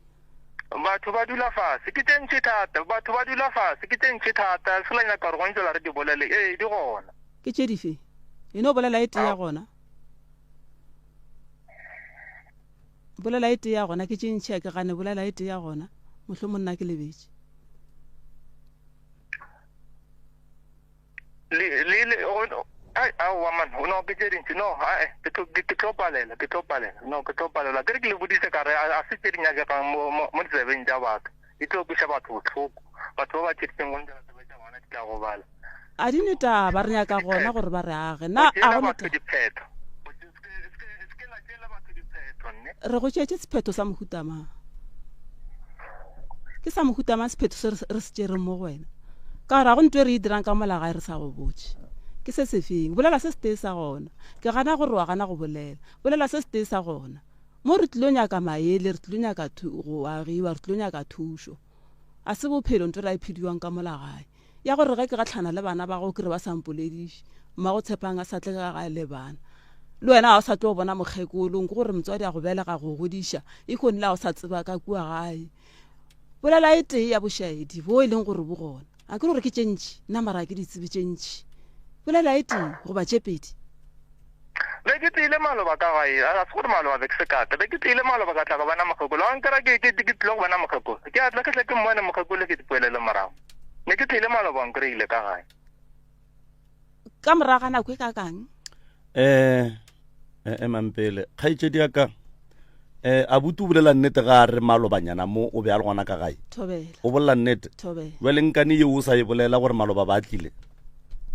Batho ba dula fase, ke tše ntši thata. Batho ba dula fase, ke tše ntši thata. Se la nyaka gore gone jwale re di bolele. Ee, di gona. Ke tše dife? E no bolela e tee ya gona. Bolela e tee ya gona, ke tše ntši a ke gane, bolela e tee ya gona. Mohlomong nna ke lebetše. Le, le, le, o, ai, aowa man, no, ke tše dintši, no, ae, ke tlo, ke, ke tlo palela, ke tlo palela, no, ke tlo palela. Ke re ke le bodise ka re, a, a se tše di nyakegang mo, mo, mo ditsebeng tša batho. Di tlo kweša batho bohloko. Batho ba ba tšheditseng go ntšha tsebe tša bona di tla gobala. A di ne taba, re nyaka gona gore ba re age. Na a go ne taba? Re go tšeetše sephetho sa mohuta mang? Ke sa mohuta mang sephetho se re se tšereng mo go wena? Ka gore ga go ntho e re e dirang ka mola gae re sa go botše. Ke se sefeng? Bolela se setee sa gona. Ke gana gore wa gana go bolela. Bolela se setee sa gona. Mo re tlilo nyaka maele, re tlilo nyaka go agiwa, re tlilo nyaka thušo. A se bophelo ntho ra e phediwang ka mola gae. Ya gore ge ke gahlana le bana ba gago ke re ba sa mpolediše. Mmago Tshepang a sa tle ka gae le bana. Le wena ga o sa tlo bona mokgekolong ke gore motswadi a go belega go godiša e kgone le ga o sa tseba ka kua gae. Bolela e tee ya bošaedi bo e leng gore bo gona. A ke re gore ke tše ntši, nna mara ga ke di tsebe tše ntši. Bolela e tee goba tše pedi. Be ke tlile maloba ka gae, a se gore maloba be ke se ka tla, be ke tlile maloba ka tla ka bona mokgekolo. Ga nkera ke, ke, ke tlile go bona mokgekolo, ke a tla ke tle ke mmone mokgekolo ke dipoelele morago. Ne ke tlile maloba o nkreile ka gae. Ka morago ga nako e kakang? Eh, eh, emang pele. Kgaetšedi ya ka, eh, abuti o bolela nnete ga a re malobanyana mo o be a le gona ka gae. Thobela. O bolela nnete. Thobela. Jwale nkane yeo o sa e bolela gore maloba ba tlile?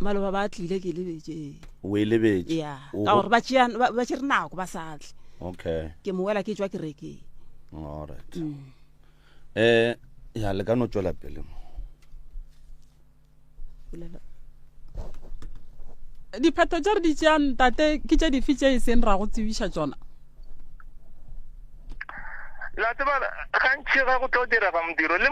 Maloba ba tlile ke lebetše. O e lebetše? Ya, ka gore ba tšea ba tšere nako ba sa tle. Okay. Ke mo wela ke tšwa kerekeng. All right. Mm. Eh, ya le ka no tšwela pele mo. Diphetho tše re di tšeang tate ke tše dife tše e seng ra go tsebiša tšona? La tseba gantši ga go tlo direga modiro le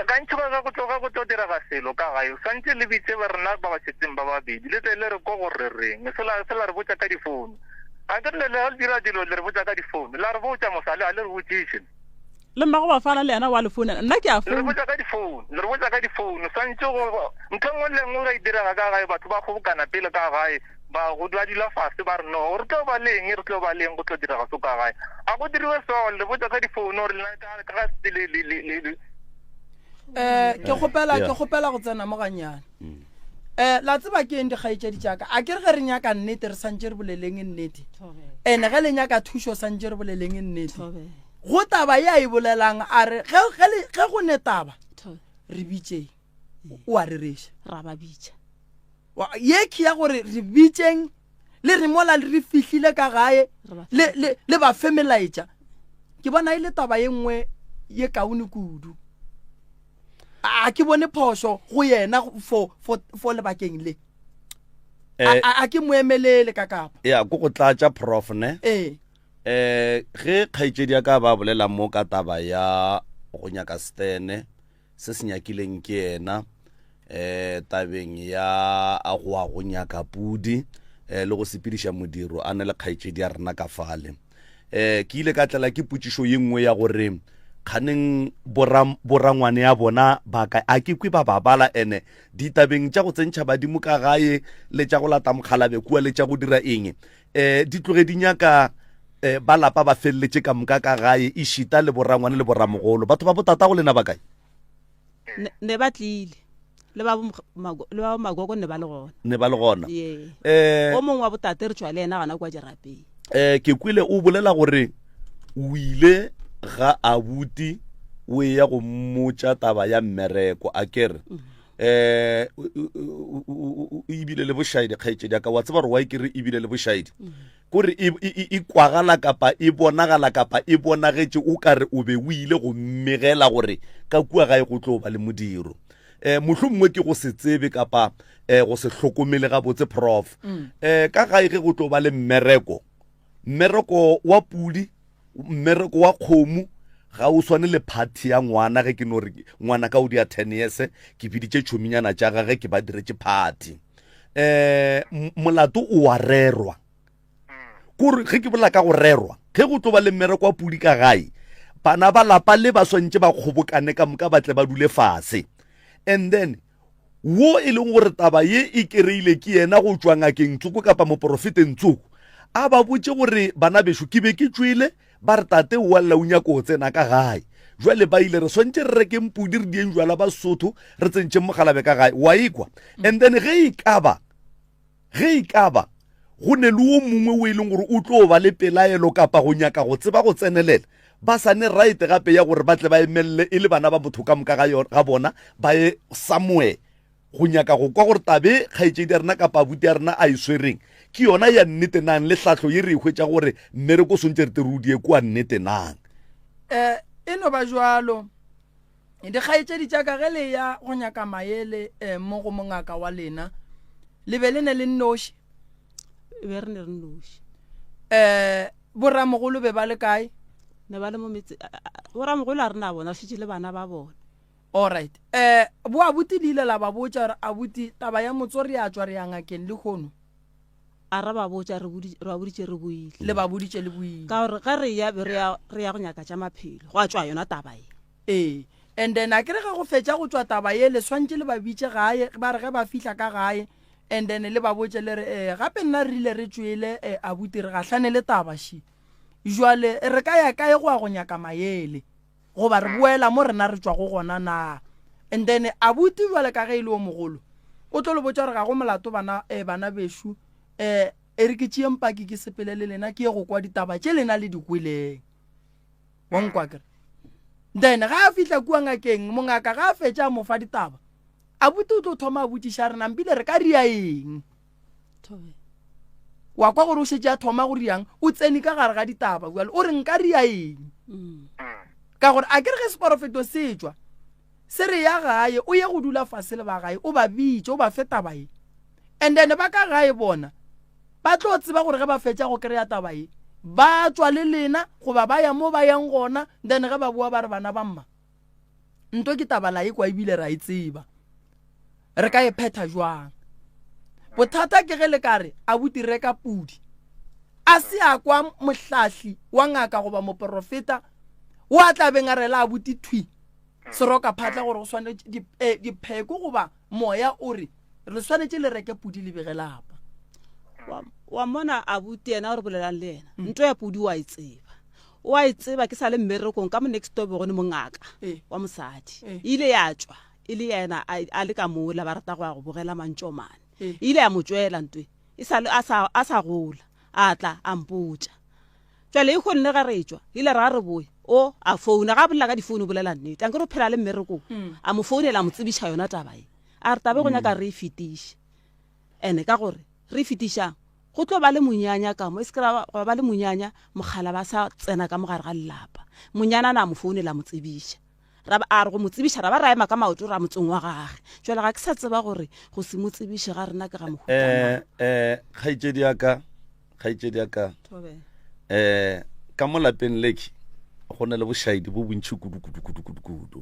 gantši ga go tlo ga go tlo direga selo ka gae swantse le bitse ba rena ba ba šetseng ba babedi le tle le re ko gore reng sela sela re botša ka difounu ga ke le le dira dilo le re botša ka difounu la re botša mosale a le re botšiše Le mmago Bafana le yena wa le founela. Nna ke a Le re founa. botša ka difounu, le re botša ka difounu. Swantše go ntho e nngwe le e nngwe ge e direga ka gae, batho ba kgobokana pele ka gae, ba go ba dula fase ba re no, re tlo ba le eng, re tlo ba le eng, go tlo direga so ka gae. A go diriwe so, le re botša ka difounu gore lena ka ka ga se le le le le. Eh, ke kgopela Yeah. ke kgopela go tsena mo ganyane. Eh, la tseba ke eng dikgaetšedi tša ka? A ke re ge re nyaka nnete re santše re boleleng nnete. Ene ge le nyaka thušo santše re boleleng nnete. Thobela. Go taba ye a e bolelang a re ge, ge, le, ge go ne taba re bitšeng o a rereša. Ra ba bitša. Wa- Ye ke ya gore re bitšeng le re mola re fihlile ka gae Re ba le, le, le ba fe melaetša. Ke bona e le taba ye nngwe ye kaone kudu. A ke bone phošo go yena for, for, for lebakeng le. A, Eh, a, a ke mo emelele ka kapa. ya ko go tlatša prof ne Ee. Eh, ge kgaetšedi ya ka ba bolela mo ka taba ya go nyaka stene se se nyakileng ke yena eh tabeng ya a go a go nyaka pudi eh le go sepediša modiro a na le kgaetšedi ya rena ka fale eh ke ile ka tlela ke potšišo ye nngwe ya gore kganeng borangwane ya bona ba ka a ke kwe ba ba bala ene ditabeng tša go tsentšha badimo ka gae le tša go lata mokgalabe kua le tša go dira eng eh di tloge di nyaka eh ba lapa ba feleletše ka moka ka gae e šita le borangwane le boramogolo batho ba botata go lena ba kae Ne, ne ba tlile le ba le ba magogo ne ba le gona ne ba le gona ee eh o mongwe wa botate re tšwa le yena gona kwa dirapeng eh ke kwele o bolela gore o ile ga abuti o ya go mmotša taba ya mmereko a kere mm. eh ebile le bošaedi kgaetšedi ya ka wa tseba gore wa e kere ebile le bošaedi kore e, e, e, e kwagala kapa e bonagala kapa e bonagetše o ka re o be o ile go mmegela gore ka kua gae go tlo ba le modiro um mohlho mongwe ke go se tsebe kapa um go se hlokomele gabotse prof um ka gae ge go tlo ba le mmereko mmereko wa pudi mmereko wa kgomo ga o swane le phathi ya ngwana ge ke no re ngwana ka o dia 10 years ke biditše tšhominyana tša gage ke ba diretše phathi um molato o wa rerwa kore ge ke bolela ka go rerwa ge go tlo ba le mmereko wa pudi ka gae bana ba lapa le ba swantše ba kgobokane ka moka ba tle ba dule fase and then wo e leng gore taba ye e kereile ke yena go tšwa ngakeng tsoko kapa moporofeteng tsoko a ba botše gore bana bešo ke be ke tšwele ba re tate o a lla o nyako o tsena ka gae jwale ba ile re swantše re rekeng pudi re dieng jwala ba sotho re tsentšeng mogalabe ka gae wa ikwa and then ge e ka ba Ge e ka ba go ne le wo mongwe wo e leng gore o tlo ba le pelaelo kapa go nyaka go tseba go tsenelela, ba sa ne right gape ya gore ba tle ba emelele e le bana ba motho ka moka ga yona, ga bona ba ye somewhere go nyaka go kwa gore tabe kgaetšedi ya rena kapa abuti ya rena a e swereng ke yona ya nnete nang le hlahlo ye re e hwetša gore mmereko o swantše re te re o die kua nnete nang. Eh, e no ba jwalo. Dikgaetšedi tša ka, ge le ya go nyaka maele eh, mo go mongaka wa lena, le be le ne le nnoši? E be re ne re nnoši. Eh, boramogolo be ba le kae? Ne ba le mo metse, boramogolo a re na bona, re šetše le bana ba bona. Alright. Eh, bo abuti le ile la ba botša gore abuti taba ya motso re a tšwa re ya ngakeng lehono? A ra ba botša re ba boditše re boile. Le ba boditše le boile. Ka gore ge re ya be re ya re ya go nyaka tša maphelo, gwa tšwa yona taba ye. Ee. And then a ke re ge go fetša go tšwa taba ye le swantše le ba bitše gae, ba re ge ba fihla ka gae and then le ba botše le re eh gape nna re rile re tšwele eh abuti re gahlane le taba še. Jwale re ka ya kae go ya go nyaka maele? Goba re boela mo rena re tšwago gona na? And then abuti jwale ka ge e le o mogolo o tlo le botša gore ga go molato bana eh bana bešo eh e re ke tšee mpaki ke sepele le lena ke ye go kwa ditaba tše lena le di kweleng. Wa nkwa kere? Then ga a fihla kua ngakeng mongaka ga a fetša a mo fa ditaba. Abuti o tlo thoma a botšiša a re nampile re ka ria eng? Wa kwa gore o šetše a thoma go riang, o tsene ka gare ga ditaba bjale o re nka ria eng? Mm. Ka gore a ke re ge seporofeto se tšwa se re ya gae o ye go dula fase le ba gae o ba bitše o ba fe taba ye and then ba ka gae bona ba tlo tseba gore ge ba fetša go kry-a taba ye ba tšwa le lena goba ba ya mo ba yang gona then ge ba boa ba re bana ba mma nto ke taba la e kwa ebile ra e tseba re ka e phetha jwang bothata ke ge le ka re abuti reka pudi a se a kwa mohlahli wa ngaka goba moporofeta o a tla beng a rela abuti thwi seroka phatla gore go swanetše eh, dipheko goba moya o re re swanetše le reke pudi le bege lapa wa mona abuti yena o re bolelang le yena mm. nto ya pudi wa e tseba o a e tseba ke sa le mmerekong ka mo next door be go ne mongaka eh. wa mosadi eh. e ile ya tšwa e le yena a le ka mola ba rata go ya go bogela mantšomane e ile ya mo tšwela ntwe e sa a sa gola a tla a mpotša jale e kgonne ga re tšwa ile ra re boe o a founa ga a bolela ka difounu o bolela nnete a nkere o phela le mmerekong mm. a mo founela a mo tsebiša yona taba e a re tabe go nyaka re e fetiše ene ka gore re e fetišang Go tlo ba le monyanya ka mo, e se ke ra gwa ba le monyanya, mogala ba sa tsena ka mo gare ga lelapa. Monyana na a mo founela a mo tsebiša. Ra ba, a re go mo tsebiša, ra ba ra ema ka maoto ra motseng wa gage. Jwale ga ke sa tseba gore go se mo tsebiše ga rena ke ga mohuta mang. Eh, eh, kgaetšedi ya ka, kgaetšedi ya ka, eh, ka mo lapeng leki go na le bošaedi bo bontši kudu kudu kudu kudu kudu.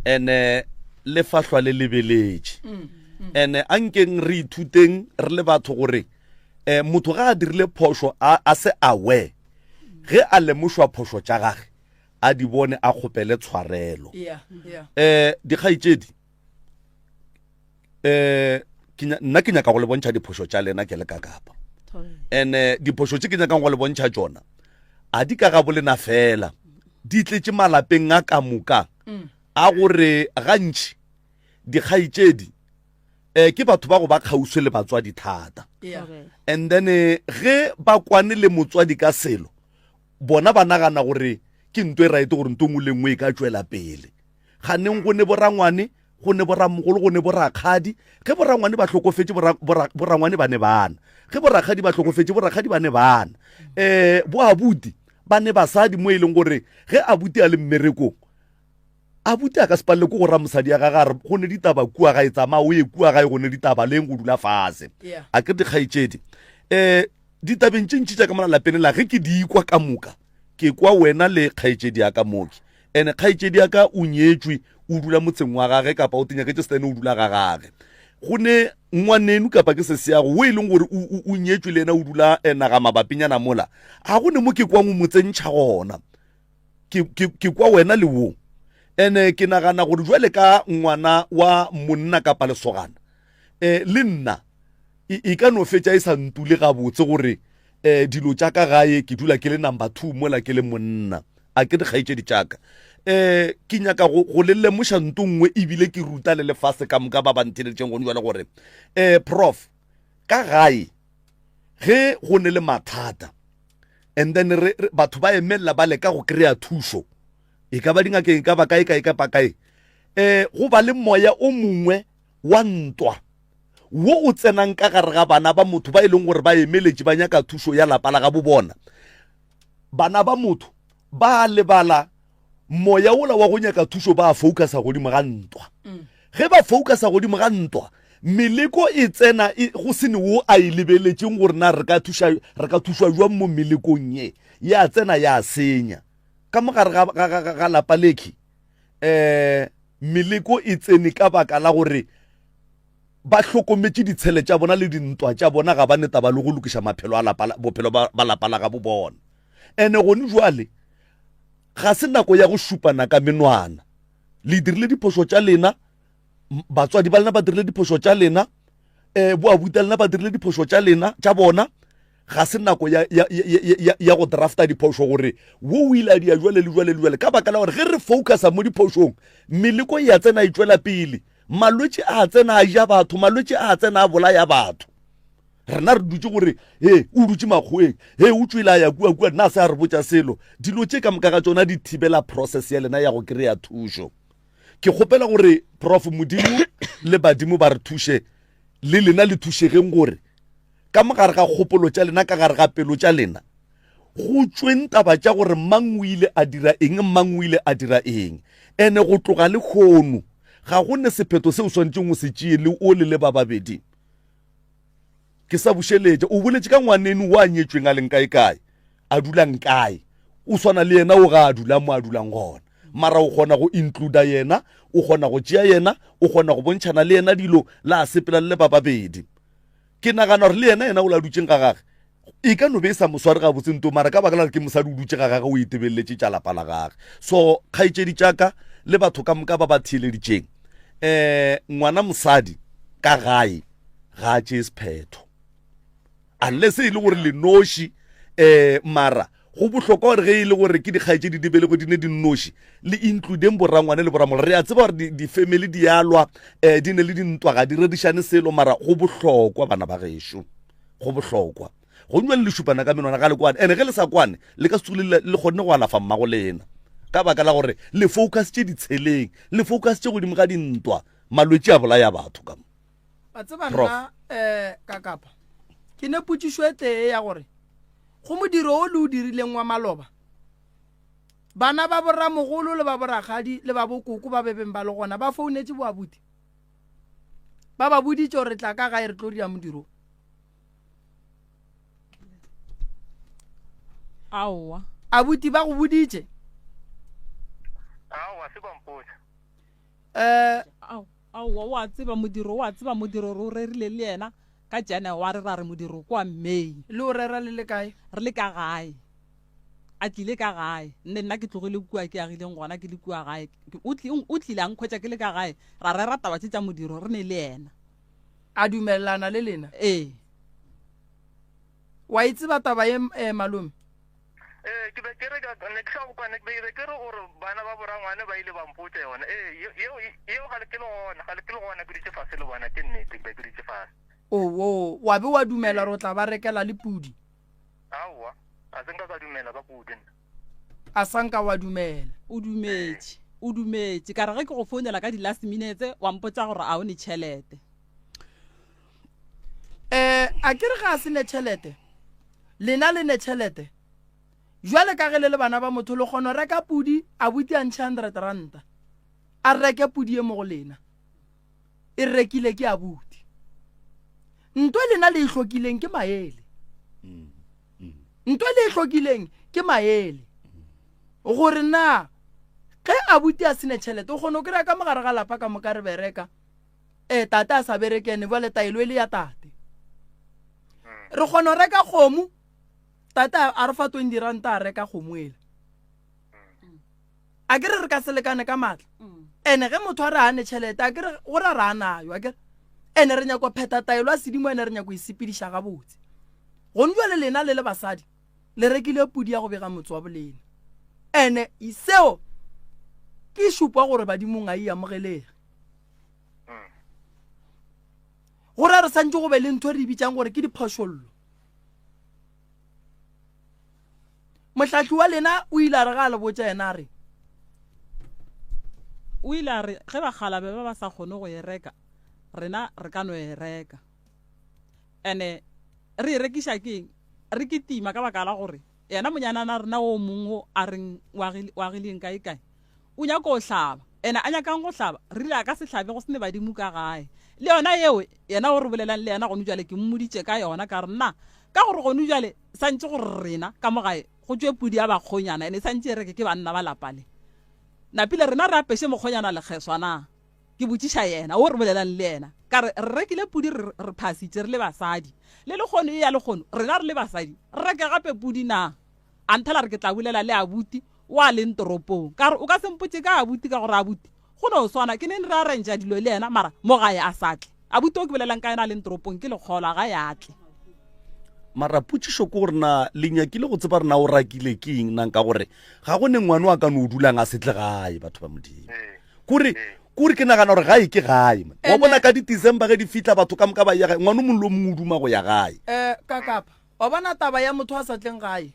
Ene le fahlwa le lebeletše. Mm. Ene a nkeng re ithuteng re le batho gore um motho ga a dirile phošo a se aware ge a lemošwa phošo tša gage a di bone a kgopele tshwarelo um dikgaetšedi um nna ke nyaka go le bontšha diphošo tša lena ke le ka kapa and diphošo tše ke nyakang go le bontšha tšona a di ka ga bolena fela di tletše malapeng a ka moka mm. a gore gantši Dikgaetšedi eh, ke batho ba go ba kgauswi le batswadi thata. Yeah. And then eh, ge ba kwane le motswadi ka selo, bona ba nagana gore ke nto e right gore nto nngwe le nngwe e ka tšwela pele. Ganeng go ne borangwane, go ne boramogolo, go ne borakgadi. Ge borangwane ba hlokofetše, borangwane ba ne bana. Ge borakgadi ba hlokofetše, borakgadi ba ne bana. Eh, bo abuti ba ne basadi mo e leng gore ge abuti a le mmerekong, Abuti a ka se palele ke go ra mosadi ya gage a re go ne ditaba kua gae tsamaya o ye kua gae go ne ditaba leng go dula fase. Yeah. A ke dikgaetšedi um ditabeng tše ntši tša ka mola lapeng la ge ke di kwa ka moka ke kwa wena le kgaetšedi ya ka mooki ene kgaetšedi ya ka o nyetšwe o dula motseng wa gage kapa o tenyaketše setene o dula ga gage go ne ngwanenu kapa ke seseago o e leng gore o nyetšwe le yena o dula eh, naga mabapinyana mola ga go ne mo ke kwang o mo tsentšha gona ke, ke, ke kwa wena le wo ene ke nagana gore jwale ka ngwana wa monna kapa lesogana um le nna e, e ka no fetša e sa ntule gabotse gore um dilo tša ka gae ke dula ke le number two mola ke le monna a ke dikgaetšedi tša ka um ke nyaka go, go le lemoša nto nngwe ebile ke ruta le lefase ka moka ba ba ntheleditšeng gone jwale gore um prof ka gae ge go ne le mathata and then re, re, batho ba emelela ba leka go kry-a thušo e ka ba dingakeng e ka ba kae kae kapa kae um go ba le moya o mongwe wa ntwa wo o tsenang ka gare ga bana ba motho ba e leng gore ba emeletše ba nyaka thušo ya lapa la ga bo bona bana ba motho ba lebala moya wola wa go nyaka thušo ba focusa godimo ga ntwa mm. ge ba focusa godimo ga ntwa meleko e tsena e, go sene wo a e lebeletšeng gore na re ka thuša re ka thušwa jwang mo melekong ye ya tsena ya senya ka mogare ga, ga, ga, ga lapa lekhi um meleko e tsene ka baka la gore ba hlokometše ditshele tša bona le dintwa tša bona ga ba ne taba le go lokiša maphelo a lapa bophelo ba lapa la gabo bona ene gone jwale ga se nako ya go šupana ka menwana le dirile diphošo tša lena batswadi ba lena ba dirile diphošo tša lena um boabuta lena ba dirile diphošo tša lena tša bona ga se nako ya, ya, ya, ya, ya go drafta diphošo gore wo o ile a dia jwale le jwale le jwale ka baka la gore ge re focusa mo diphošong meleko ya tsena e tšwela pele malwetši a tsena a ja batho malwetši a tsena a bolaya batho rena re dutše gore he o dutše makgoweng he o tšwele a ya kua kua nna se a re botša selo dilo tše ka moka ga tšona di thibela process ya lena ya go kry-a thušo. Ke kgopela gore Prof Modimo le badimo ba re thuše le lena le thušegeng gore ka mo gare ga kgopolo tša lena ka gare ga pelo tša lena go tšweng taba tša gore mang o ile a dira eng mang o ile a dira eng ene go tloga le kgono ga go ne sephetho se o swanetšeng o se tšee le o le le ba babedi Ke sa bušeletša, o boletše ka ngwaneno o a nyetšweng a leng kae kae, a dulang kae. O swana le yena o ga a dula mo a dulang gona. Mara o kgona go includa yena, o kgona go tšea yena, o kgona go bontšhana le yena dilo, la sepela le le ba babedi. Ke nagana gore le yena yena o la dutšeng ga gage, e ka no be e sa mo sware gabotse nto, mara ka baka la gore ke mosadi o dutše ga gage o itebeletše tša lapa la gage. So kgaetšedi tša ka le batho ka moka ba ba theeleditšeng, um ngwana mosadi ka gae, ga a tšee sephetho unless e le gore le noši um mara go bohlokwa gore ge e le gore ke dikgaetšedi di belego di ne di nnoši le includeng borangwane le boramolo re a tseba gore di-family di alwa um di ne le dintwa ga di rerišane selo mara go bohlokwa bana ba gešo go bohlokwa go nywa le šupana ka menwana ga le kwane ene ge le sa kwane le ka se tsogile le kgonne go alafa mmago lena ka baka la gore le focus tše ditsheleng le focus tše godimo ga dintwa malwetši a bolaya batho ka mo Wa tseba nna um ka kapa ke ne potšišo e tee ya gore go modiro o le o dirileng wa maloba bana ba boramogolo le ba borakgadi le ba bokoko ba bebeng ba le gona ba founetše boabuti ba ba boditše gore tla ka gae re tlo dira modiro aowa abuti ba go boditše aowa se ba mpotša um Aowa, o a tseba modiro, o a tseba modiro re o rerile le yena ka January ra re modiro ke wa May. Le o rera le le kae? Re le ka gae. A tlile ka gae. Nne nna ke tlogile kua ke agileng gona ke le kua gae. O o tlile a nkhwetša ke le ka gae ra rera taba tše tša modiro re ne le yena. A dumelelana le lena? Ee. Wa e tseba taba ye eh, malome? Ee, ke be ke re ka, ne ke sa go kwa, ne ke be ke re gore bana ba borangwane ba ile ba mpotša yona. Ee, yeo, yeo ga le ke le gona, ga le ke le gona, ke dutše fase le bona, ke nnete, ke be ke dutše fase. Owo, wa be wa dumela gore o tla ba rekela le pudi? Aowa, ga se nka ka dumela ka pudi nna. A sa nka wa dumela? O dumetše, o dumetše. Ka re ge ke go founela ka di-last minutes, wa mpotša gore a o ne tšhelete. Eh, a ke re ga a se ne tšhelete? Lena le ne tšhelete? Jwale ka ge le le bana ba motho le kgona go reka pudi, abuti a ntšhe hundred ranta a reke pudi ye mo go lena. E rekile ke abuti. Nto lena le e hlokileng ke maele. Nto le e hlokileng ke maele. Gore na ge abuti a se ne tšhelete o kgona go kry-a ka mogare ga lapa ka moka re bereka. Ee, tate a sa bereke ene bjale taelo e le ya tate. Re kgona go reka kgomo, tate a re fa 20 ranta a reka kgomo ela. A ke re re ka se lekane ka maatla. Ene ge motho a re a ne tšhelete, a ke re go ra re a nayo, a ke re. Ene re nyako phetha taelo ya sedimo, ene re nyako e sepediša gabotse. Gone jwale lena le le basadi, le rekile pudi ya go bega motse wa bolena. Ene seo ke šupa gore badimong a e amogelege. Go ra re santse go be le ntho e re e bitsang gore ke diphošollo. Mohlahli wa lena o ile a re ga a le botša yena a re. O ile a re ge bakgalabe ba ba sa kgone go e reka, rena re ka no e reka. Ene re e rekiša ke eng? Re kitima ka baka la gore yena monyanana rena o mongwe o a reng o agileng kae kae, o nyaka go hlaba. Ene a nyakang go hlaba, re rile a ka se hlabe go se ne badimo ka gae. Le yona yeo, yena o re bolelang le yena gonu bjale, ke mmoditše ka yona, ka re, Nna, ka gore gonu bjale santše gore rena ka mo gae go tšwe pudi ya bakgonyana, ene santše e reke ke banna ba lapa le. Napile rena re apeše mokgonyana lekgeswa na? Ke botšiša yena o re bolelang le yena, ka re, Re rekile pudi re, re phasitše re le basadi. Le lekgono, eya lekgono, rena re le basadi, re reke gape pudi na? A nthela re ke tla bolela le abuti wa leng toropong. Ka re, O ka se mpotše ka abuti ka gore abuti go no swana ke neng re arrangea dilo le yena mara mo gae a sa tle. Abuti o ke bolelang ka yena a leng toropong ke lekgolo ga ya tle. Mara potšišo ke gore na le nyakile go tseba gore na o rakile ke eng nang ka gore ga go ne ngwane wa ka no dulang a se tle gae batho ba Modimo. Kore kore ke nagana gore gae ke gae man. Wa bona ka di December ge di fihla batho ka moka ba ya gae ngwane o mongwe le o mongwe o duma go ya gae. Eh kakapa. Wa bona taba ya motho a sa tleng gae?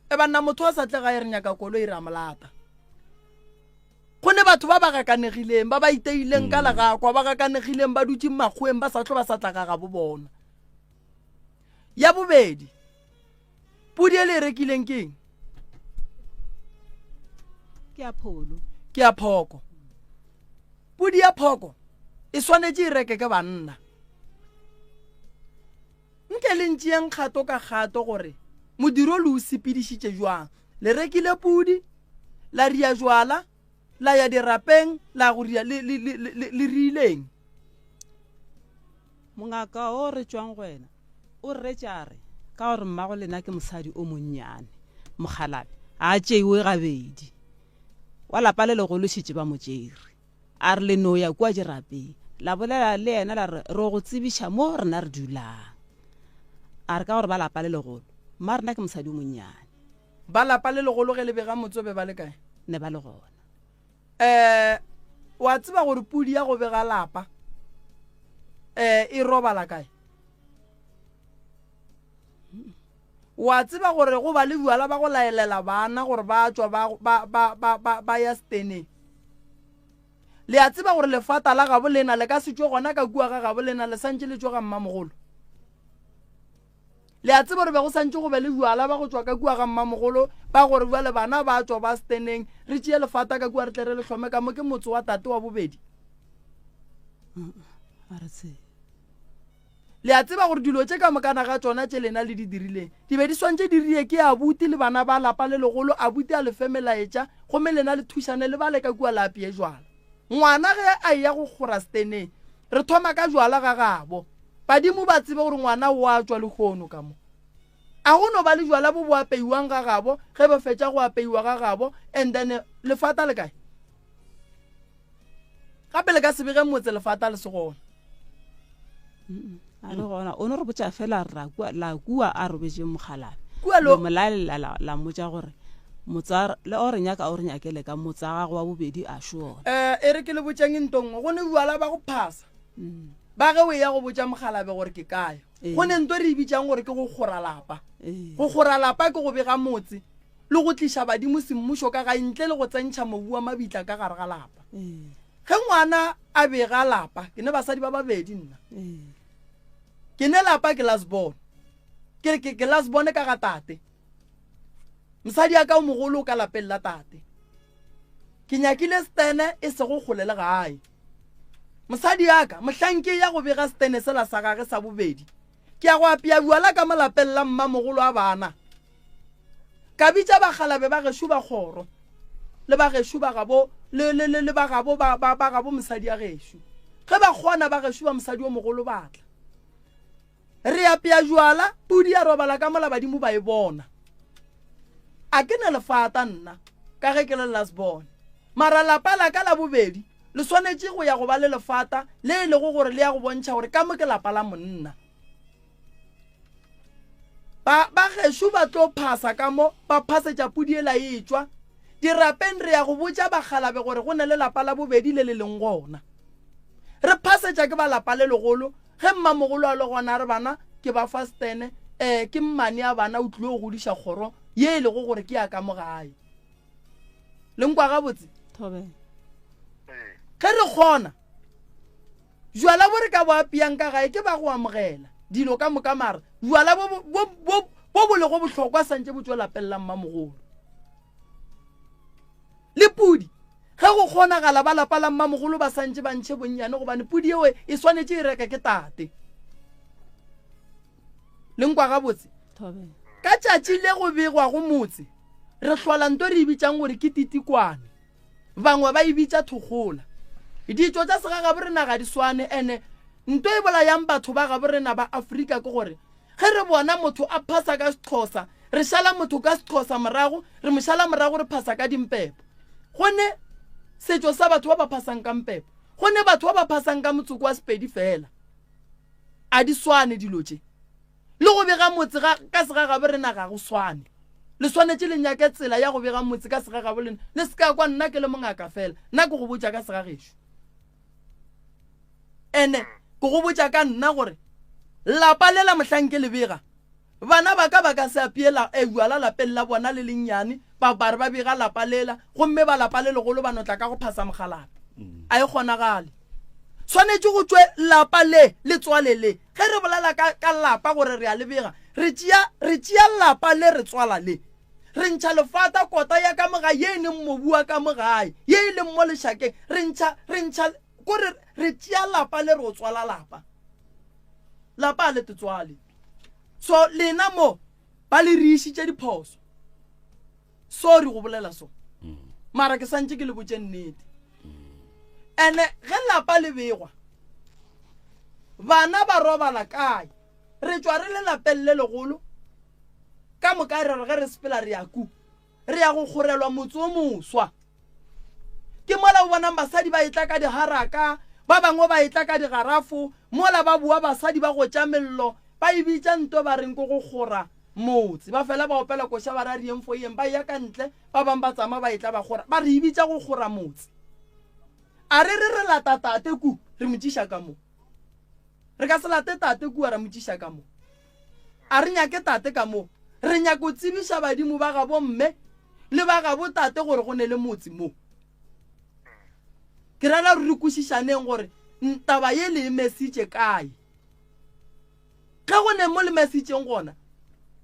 E banna motho a sa tle gae re nyaka koloi re a mo lata. Go ne batho ba ba gakanegileng, ba ba iteileng ka legakwa, ba gakanegileng, ba dutše makgoweng, ba sa tlo ba sa tla ga gabo bona. Ya bobedi, pudi e le e rekileng ke eng? Ke ya pholo. Ke ya phoko. Pudi ya phoko e swanetše e reke ke banna. Nke le ntšeeng kgato ka kgato gore modiro le o sepedišitše jwang. Le rekile pudi, la ria jwala, la ya dirapeng, la go ria le, le, le, le, le riileng? Mongaka o re tšwang go wena o rretše a re, Ka gore mmago lena ke mosadi o monnyane, mokgalabje, ga a tšeiwe gabedi. Wa lapa le legolo šetše ba mo tšere. A re le no ya kua dirapeng, la bolela le yena la re, Re go tsebiša mo rena re dulang. A re ka gore ba lapa le legolo, mma rena ke mosadi o monnyane. Ba lapa le legolo ge le bega motse o be ba le kae? Ne ba le gona. Eh, wa tseba gore pudi ya go bega lapa eh e robala kae? Wa tseba gore go ba le bjala ba go laelela bana gore ba tšwa ba, ba, ba, ba, ba, ba ya steneng. Le a tseba gore lefata la gabo lena le ka se tšwe gona ka kua ga gabo lena le santše le tšwe ga mmamogolo. Le a tseba gore be go santše go be le bjala ba go tšwa ka kua ga mmamogolo ba gore bjale bana ba tšwa ba steneng re tšee lefata ka kua re tle re le hlome ka mo ke motse wa tate wa bobedi. A re tsebe. Le a tseba gore dilo tše ka mokana ga tšona tše lena le di dirileng di be di swantše di rie ke abuti le bana ba lapa le legolo, abuti a le fe melaetša, gomme lena le thušane le bale ka kua le apee jwala. Ngwana ge a eya go kgora seteneng, re thoma ka jwala ga gabo. Badimo ba tsebe gore ngwana o a tšwa lehono ka mo. A go no ba le jwala bo bo apeiwang ga gabo, ge bo fetša go apeiwa ga gabo, and then lefata le kae? Gape le ka se bege motse lefata le se gona. A le gona o no re botša fela ra kua la kua a robetše mokgalabje. Kua lo mo lalela la, la mmotša gore motsa le o re nyaka o re nyakele ka motsa gago wa bobedi a šo ona. Eh e re ke le botšeng nto nngwe go ne bjala ba go phasa. Mm. Ba ge o eya go botša mokgalabje gore ke kae. Go ne nto re e bitsang gore ke go kgora lapa. Go kgora lapa ke go bega motse. le go tliša badimo semmušo ka gae ntle le go tsentšha mobu wa mabitla ka gare ga lapa. Ge ngwana a bega lapa, ke ne basadi ba babedi nna. Ke ne lapa ke last born. Ke ke ke last born ka ga tate. Mosadi ya ka o mogolo o ka lapeng la tate. Ke nyakile stene e sego kgole le gae. Mosadi ya ka mohlang ke ya go bega stene sela sa gage sa bobedi, Ke ya go apea bjala ka mo lapeng la mmamogolo wa bana. Ka bitša bakgalabe ba gešo ba kgoro, le ba gešo ba gabo, le, le, le, le ba gabo, ba, ba, ba gabo mosadi ya gešo. Ge ba kgona ba gešo ba mosadi o mogolo ba tla. Re apea bjala, pudi ya robala ka mola badimo ba e bona. A ke ne lefata nna, ka ge ke le last born. Mara lapa la ka la bobedi le swanetše go ya go ba le lefata le e lego gore le ya go bontšha gore ka mo ke lapa la monna. Ba, ba gešo ba tlo phasa ka mo, ba phasetša pudi ela e etšwa. Dirapeng re ya go botša bakgalabe gore go ne le lapa la bobedi le le leng gona. Re phasetša ke ba lapa le legolo, ge mmamogolo a le gona a re bana ke ba fa stene, eh, ke mmane a bana o tlile go godiša kgoro ye e lego gore ke ya ka mo gae. Le nkwa gabotse? Thobela. Ge re kgona, jwala bo re ka bo apeang ka gae ke ba go amogela dilo ka moka mara jwala bo bo bo bo bo lego bohlokwa santše bo tšwe lapeng la mmamogolo. Le pudi ge go kgonagala ba lapa la mmamogolo ba santše ba ntšhe bonnyane gobane pudi yeo e swanetše e reka ke tate. Le nkwa gabotse? Ka tšatši le go begwago motse re hlola nto re e bitšang gore ke titikwane. Bangwe ba e bitša thokgola. Ditšo tša segagabo rena ga di swane ene nto e bolayang batho ba gabo rena ba Afrika ke gore ge re bona motho a phasa ka Sexhosa re šala motho ka Sexhosa morago re mo šala morago re phasa ka dimpepo. Go ne setšo sa batho ba ba phasang ka mpepo. Go ne batho ba ba phasang ka motsoko wa Sepedi fela. A di swane dilo tše. Le go bega motse ga, ka segagabo rena ga go swane. Le swanetše le nyake tsela ya go bega motse ka segagabo lena. Le se ka kwa nna ke le mongaka fela. Nna ke go botša ka segagešo. Ene ke go botša ka nna gore lapa lela mohlang ke le bega, bana ba ka ba ka se apee la, eh, bjala lapeng la bona le lennyane. ba ba re ba bega lapa lela gomme ba lapa le legolo ba no tla ka go phasa mogalape. A e kgonagale. Swanetše go tšwe lapa le le tswale le. Ge re bolela ka, ka lapa gore re a le bega, re tšea, re tšea lapa le re tswala le. Re ntšha lefata kota ya ka mo gae ye e leng mobu wa ka mo gae, ye e leng mo lešakeng. Re ntšha, re ntšha, kore re tšea lapa le re o tswala lapa. Lapa a le te tswale. So lena mo ba le re išitše diphoso. Sorry go bolela so. Mara ke santše ke le botše nnete. Ene ge lapa le begwa, bana ba robala kae? Re tšwa re le lapeng le legolo, ka moka re re ge re sepela re ya ku, re ya go kgorelwa motse o moswa. Ke mola o bonang basadi ba etla ka diharaka, ba bangwe ba etla ka digarafo, mola ba boa basadi ba gotša mello, ba e bitša nto ba reng ke go kgora motse. Ba fela ba opela koša ba re a re yeng fo yeng, ba eya ka ntle, ba bangwe ba tsama ba etla ba kgora, ba re e bitša go kgora motse. A re re re lata tate ku, re mo tšiša ka mo. Re ka se late tate kua ra mo tšiša ka mo. A re nyake tate ka mo. Re nyaka go tsebiša badimo ba gabo mme le ba gabo tate gore go ne le motse mo. Ke rela re kwešišaneng gore taba ye le e mesitše kae. Ge go ne mo le mesitšeng gona,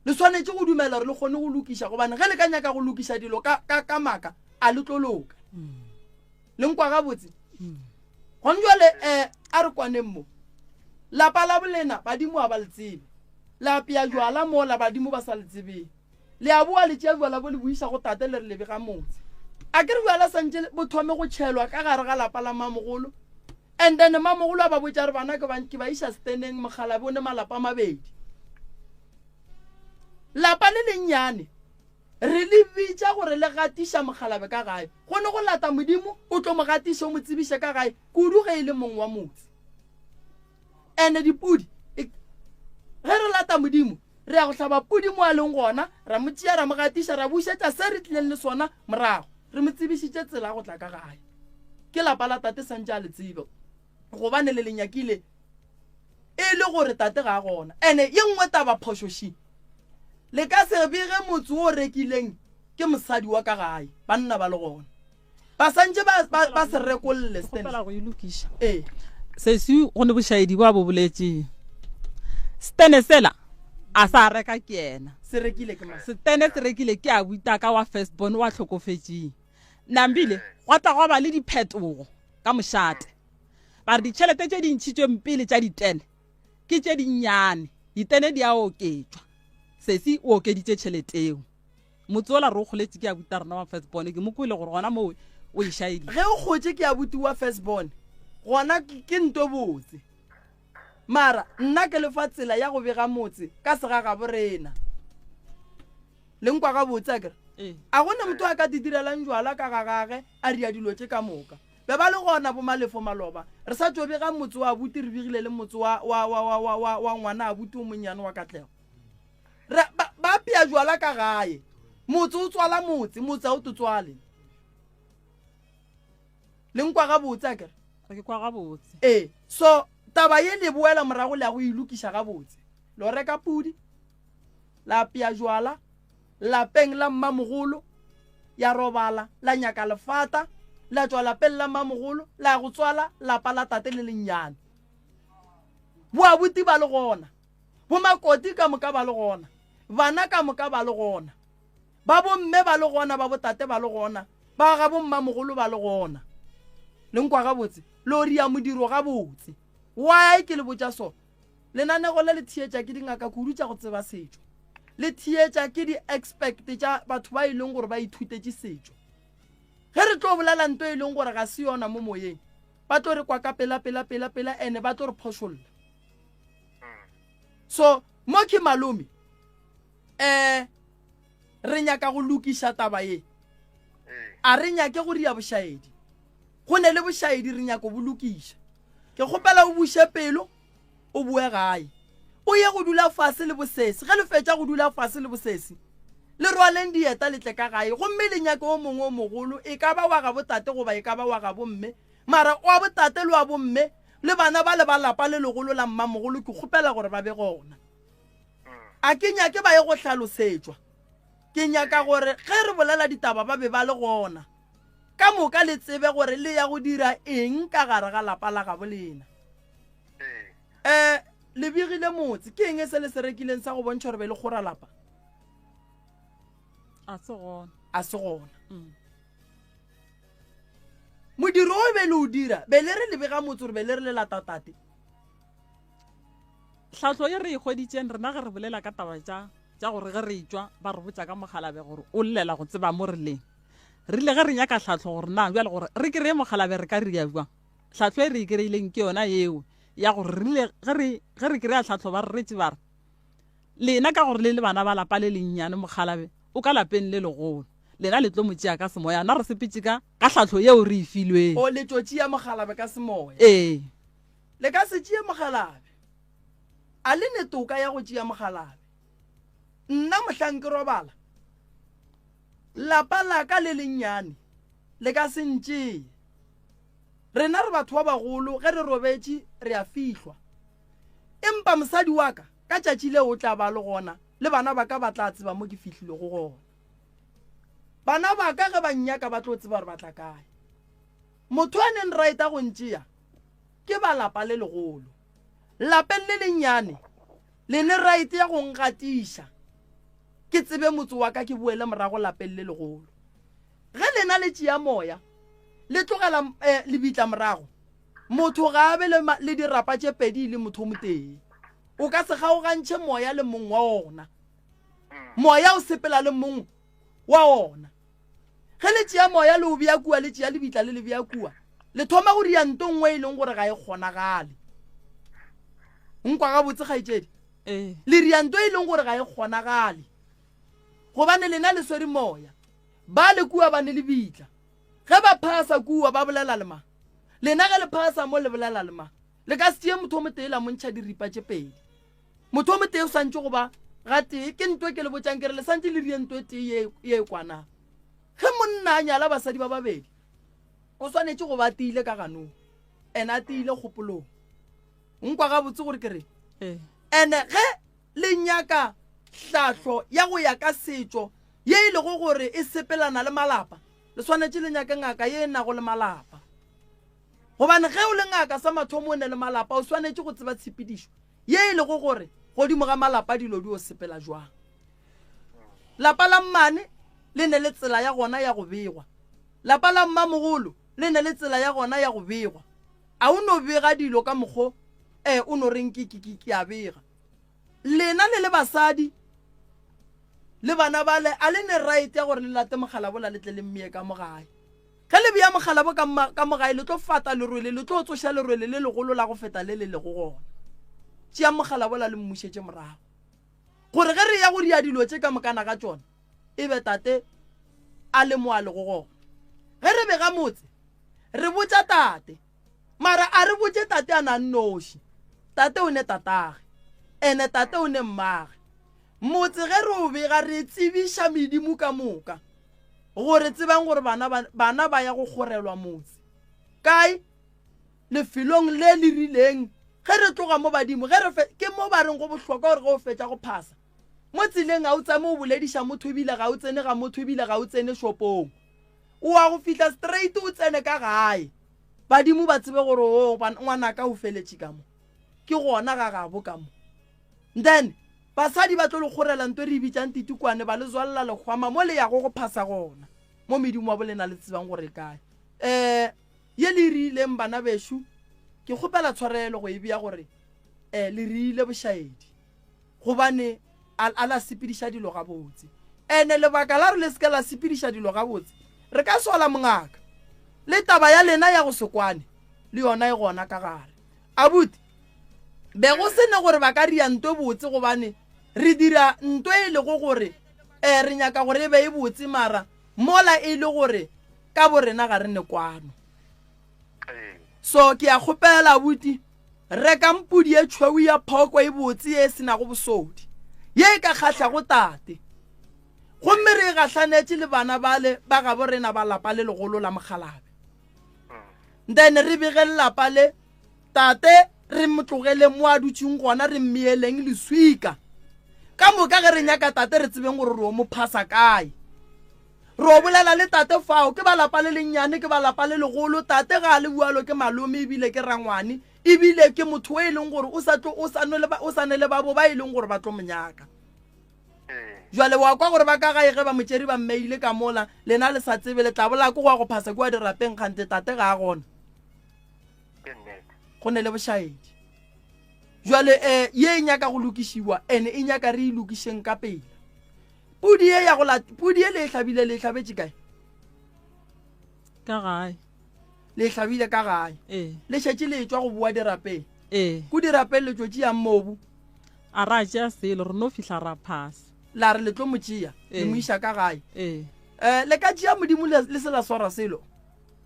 le swanetše go dumela gore le kgone go lokiša gobane ge le ka nyaka go lokiša dilo ka, ka, ka maka, a le tlo loka. Le nkwa gabotse? Gone jwale um a re kwaneng mo. Lapa la bolena badimo ga ba le tsebe. Le apea jwala mola badimo ba sa le tsebeng. Le a boa le tšea jwala bo le bo iša go tate le re le bega motse. A ke re jwala santše bo thome go tšhelwa ka gare ga lapa la mamogolo. And then mamogolo a ba botša re bana ke ba ke ba iša steneng mokgalabe o ne malapa a mabedi. Lapa le lennyane Re le bitša gore le gatiša mokgalabe ka gae. Go ne go lata Modimo, o tlo mo gatiša o mo tsebiše ka gae, kudu ge e le mong wa motse. Ene dipudi, e, ge re lata Modimo, re ya go hlaba pudi mo a leng gona, ra mo tšea, ra mo gatiša, ra bušetša se re tlileng le sona morago. Re mo tsebišitše tsela ya go tla ka gae. Ke lapa la tate santše a le tsebe, gobane le le nyakile e le gore tate ga a gona. Ene ye nngwe taba phošo ši, Le ka se bege motse wo o rekileng ke mosadi wa ka gae, banna ba le gona. Ba santše ba, ba, ba se rekolle. Ke kgopela go e lokiša. Ee. Sesi go ne bošaedi bo a bo boletšeng. Setene sela a sa reka ke yena. Se rekile ke mang? Setene se rekile ke abutaka wa first born wa hlokofetšeng. Nambile gwa tla gwa ba le diphetogo ka mošate. Ba re ditšhelete tše di ntšhitšweng pele tša ditene ke tše dinnyane, ditene di a oketšwa. Sesi o okeditše tšhelete eo. Motse ola re o kgoletše ke abuti a rena wa first born, ke mo kwele gore gona moo o e šaeditše. Ge o kgotše ke abuti wa first born, gona ke nto botse. Mara nna ke le fa tsela ya go bega motse ka segagabo rena. Le nkwa gabotse akere? Ee. A go na motho a ka te direlang jwala ka ga gage a ria dilo tše ka moka. Be ba le gona bo Malefo maloba. Re sa tšo bega motse wa abuti re begile le motse wa, wa, wa, wa, wa, wa, wa ngwana abuti o monnyane wa Katlego. Re, ba, ba apea jwala ka gae. Motse o tswala motse, motse a o te tswale. Le nkwa gabotse akere? Ke kwa gabotse. Ee, so taba ye le boela morago le ya go e lokiša gabotse. Lo reka pudi, la apea jwala, lapeng la mmamogolo, ya robala, la nyaka lefata, la tšwa lapeng la mmamogolo, la ya go tswala lapa la tate le lennyane. Boabuti ba le gona, bomakoti ka moka ba le gona, bana ka moka ba le gona, ba bomme ba le gona, ba botate ba le gona, ba ga bommamogolo ba le gona. Le nkwa gabotse? Lo ria modiro gabotse. Why ke le botša so? Lenanego le le theetša ke dingaka kudu tša go tseba setšo. Le theetša ke di-expect tša batho ba e leng gore ba ithutetše setšo. Ge re tlo bolela nto e leng gore ga se yona mo moyeng, ba tlo re kwa ka pela pela pela pela ene ba tlo re phošolla. So mo ke malome, eh re nyaka go lokiša taba ye. A re nyake go ria bošaedi. Go ne le bošaedi re nyako bo lokiša. Ke kgopela o buše pelo o boe gae. O ye go dula fase le bosesi. Ge le fetša go dula fase le bosesi, le rwaleng dieta le tle ka gae gomme le nyake o mongwe o mogolo, e ka ba wa gabo tate goba e ka ba wa gabo mme, mara wa botate le wa bomme le bana ba le ba lapa le legolo la mmamogolo ke kgopela gore ba be gona. A ke nyake ba ye go hlalosetšwa. Ke nyaka gore ge re bolela ditaba ba be ba le gona. Ka moka le tsebe gore le ya go dira eng ka gare ga lapa la gabo lena. Ee. Um le begile motse, ke eng se le se rekileng sa go bontšha gore be le kgora lapa? A se gona. A se gona. Mm. Modiro o be le o dira, be le re le bega motse gore be le re le lata tate. Tlhahlo ye re e hweditšeng rena ge re bolela ka taba tša tša gore ge re etšwa ba re botša ka mokgalabe gore o llela go tseba mo re leng. Re rile ge re nyaka tlhahlo gore na bjale gore re kry-e mokgalabe re ka ria bjang. Tlhahlo e re e kry-ileng ke yona yeo ya gore re rile ge re ge re kry-a tlhahlo ba re retše ba re lena ka gore le le bana ba lapa le lennyane mokgalabe o ka lapeng le legolo lena le tlo mo tšea ka semoya na re sepetše ka ka tlhahlo yeo re e filweng. O le tšo tšea mokgalabe ka semoya. Ee. Le ka se tšee mokgalabe. A le ne toka ya go tšea mokgalabe. Nna mohlang ke robala, lapa la ka le lennyane le ka se ntšee. Rena re batho ba bagolo, ge re robetše re a fihlwa. Empa mosadi wa ka, ka tšatši leo o tla ba le gona, le bana ba ka ba tla tseba mo ke fihlilego gona. Bana ba ka ge ba nnyaka ba tlo tseba gore ba tla kae. Motho a neng right a go ntšea ke ba lapa le legolo. Lapeng le lennyane le ne right ya go ngatiša ke tsebe motse wa ka ke boele morago lapeng le legolo. Ge lena le tšea moya le tlogela eh, lebitla morago, motho ga a be le, le dirapa tše pedi le motho o motee. O ka se kgaogantšhe moya le mong wa ona. Moya o sepela le mong wa ona. Ge le tšea moya le o bea kua, le tšea lebitla le le bea kua, le thoma go ria nto nngwe e leng gore ga e kgonagale. Nkwa gabotse kgaetšedi? Ee. Le ria nto e leng gore ga e kgonagale. Gobane lena le swere moya. Ba le kua ba ne lebitla. Ge ba phasa kua ba bolela le mang? Lena ge le phasa mo le bolela le mang? Le ka se tšee motho o motee la mo ntšha diripa tše pedi. Motho o motee o swantše go ba gatee. Ke nto e ke le botšang ke re le swantše le rie nto e tee ye ye e kwanang. Ge monna a nyala basadi ba babedi, o swanetše go ba a tiile ka ganong ene a tiile kgopolong. Nkwa gabotse gore ke re Ee. ene ge le nyaka hlahlo ya go ya ka setšo ye e lego gore e sepelana le malapa, le swanetše le nyake ngaka ye e nago le malapa. Gobane ge o le ngaka sa mathomo o ne le malapa, o swanetše go tseba tshepedišo ye e lego gore godimo ga malapa dilo di o sepela jwang. Lapa la mmane le ne le tsela ya gona ya go begwa. Lapa la mmamogolo le ne le tsela ya gona ya go begwa. A o no bega dilo ka mokgo eh o no reng ke ke ke ke a bega. Lena le le basadi le bana bale a le ne right ya gore le late mogala bola le tle le mmeye ka mo gae. Ge le bea mogala bo ka, ka mo gae le tlo fata lerwele, le tlo tsoša lerwele le legolo la go feta le le lego gona. Tšeang mogala bola le mmušetše morago. Gore ge re ya go ria dilo tše ka mokana ga tšona, e be tate a le mo a lego gona. Ge re bega motse, re botša tate. Mara a re botše tate a na nnoši. Tate o ne tatage, ene tate o ne mmage. Motse ge re o bega re tsebiša medimo ka moka gore tsebang gore bana ba, bana ba ya go kgorelwa motse. Kae? Lefelong le le rileng. Ge re tloga mo badimo, ge re fe, ke mo ba reng go bohlokwa gore ge o fetša go phasa mo tseleng ga o tsame o bolediša motho ebile ga o tsene ga motho ebile ga o tsene shopong. O wa go fihla straight o tsene ka gae. Badimo ba tsebe gore o ngwanaka o feletše ka mo. Ke gona ga gabo ka mo. Then basadi ba tlo le kgorela nto e re e bitšang titikwane ba le zwalela lehwama mo le yago go phasa gona mo medimo wa bolena le tsebang gore e kae. Eh ye le rileng bana bešo ke kgopela tshwarelo go e bea gore eh le rile bošaedi. Gobane a, a la sepediša dilo gabotse. Ene lebaka la re le se ke la sepediša dilo gabotse, re ka sola mongaka. Le taba ya lena ya go se kwane, le yona e gona ka gare. Abuti, be go se ne gore ba ka ria nto e botse gobane re dira nto e lego gore eh, re nyaka gore e be e botse mara mola e le gore ka borena ga re ne kwano. So ke a kgopela abuti, Rekang pudi ye tšhweu ya phoko e botse ye e se nago bosodi, ye e ka kgahlago tate. Gomme re e gahlanetše le bana bale ba gabo rena ba lapa le legolo la mokgalabe. Then re begeng lapa le, tate re mo tlogeleng mo a dutšeng gona re mmeeleng leswika. Ka moka ge re nyaka tate re tsebeng gore re o mo phasa kae. Re o bolela le tate fao, ke ba lapa le lennyane, ke ba lapa le legolo, tate ga a le bjalo ke malome ebile ke rangwane, ebile ke motho o e leng gore o sa tlo, o sa no le ba, o sa ne le babo ba e leng gore ba tlo mo nyaka. Jwale wa kwa gore ba ka gae ge ba mo tšere ba mmeile ka mola, lena le sa tsebe, le tla bolaya ke go ya go phasa kua dirapeng kgante tate ga a gona. Go ne le bošaedi. Jwale um ye e nyaka go lokišiwa ene e nyaka re e lokišeng ka pela. Pudi ye ya go lat pudi ye le e hlabile le e hlabetše kae? Ka gae. Le e hlabile ka gae. Ee. Le šetše le etšwa go boa dirapeng. Ee. Ko dirapeng le tšo tšeang mobu. A ra tšea selo, re no fihla ra phasa. La re le tlo mo tšea, le Ee. mo iša ka gae. Ee. Eh, le ka tšea Modimo le, le se la swara selo?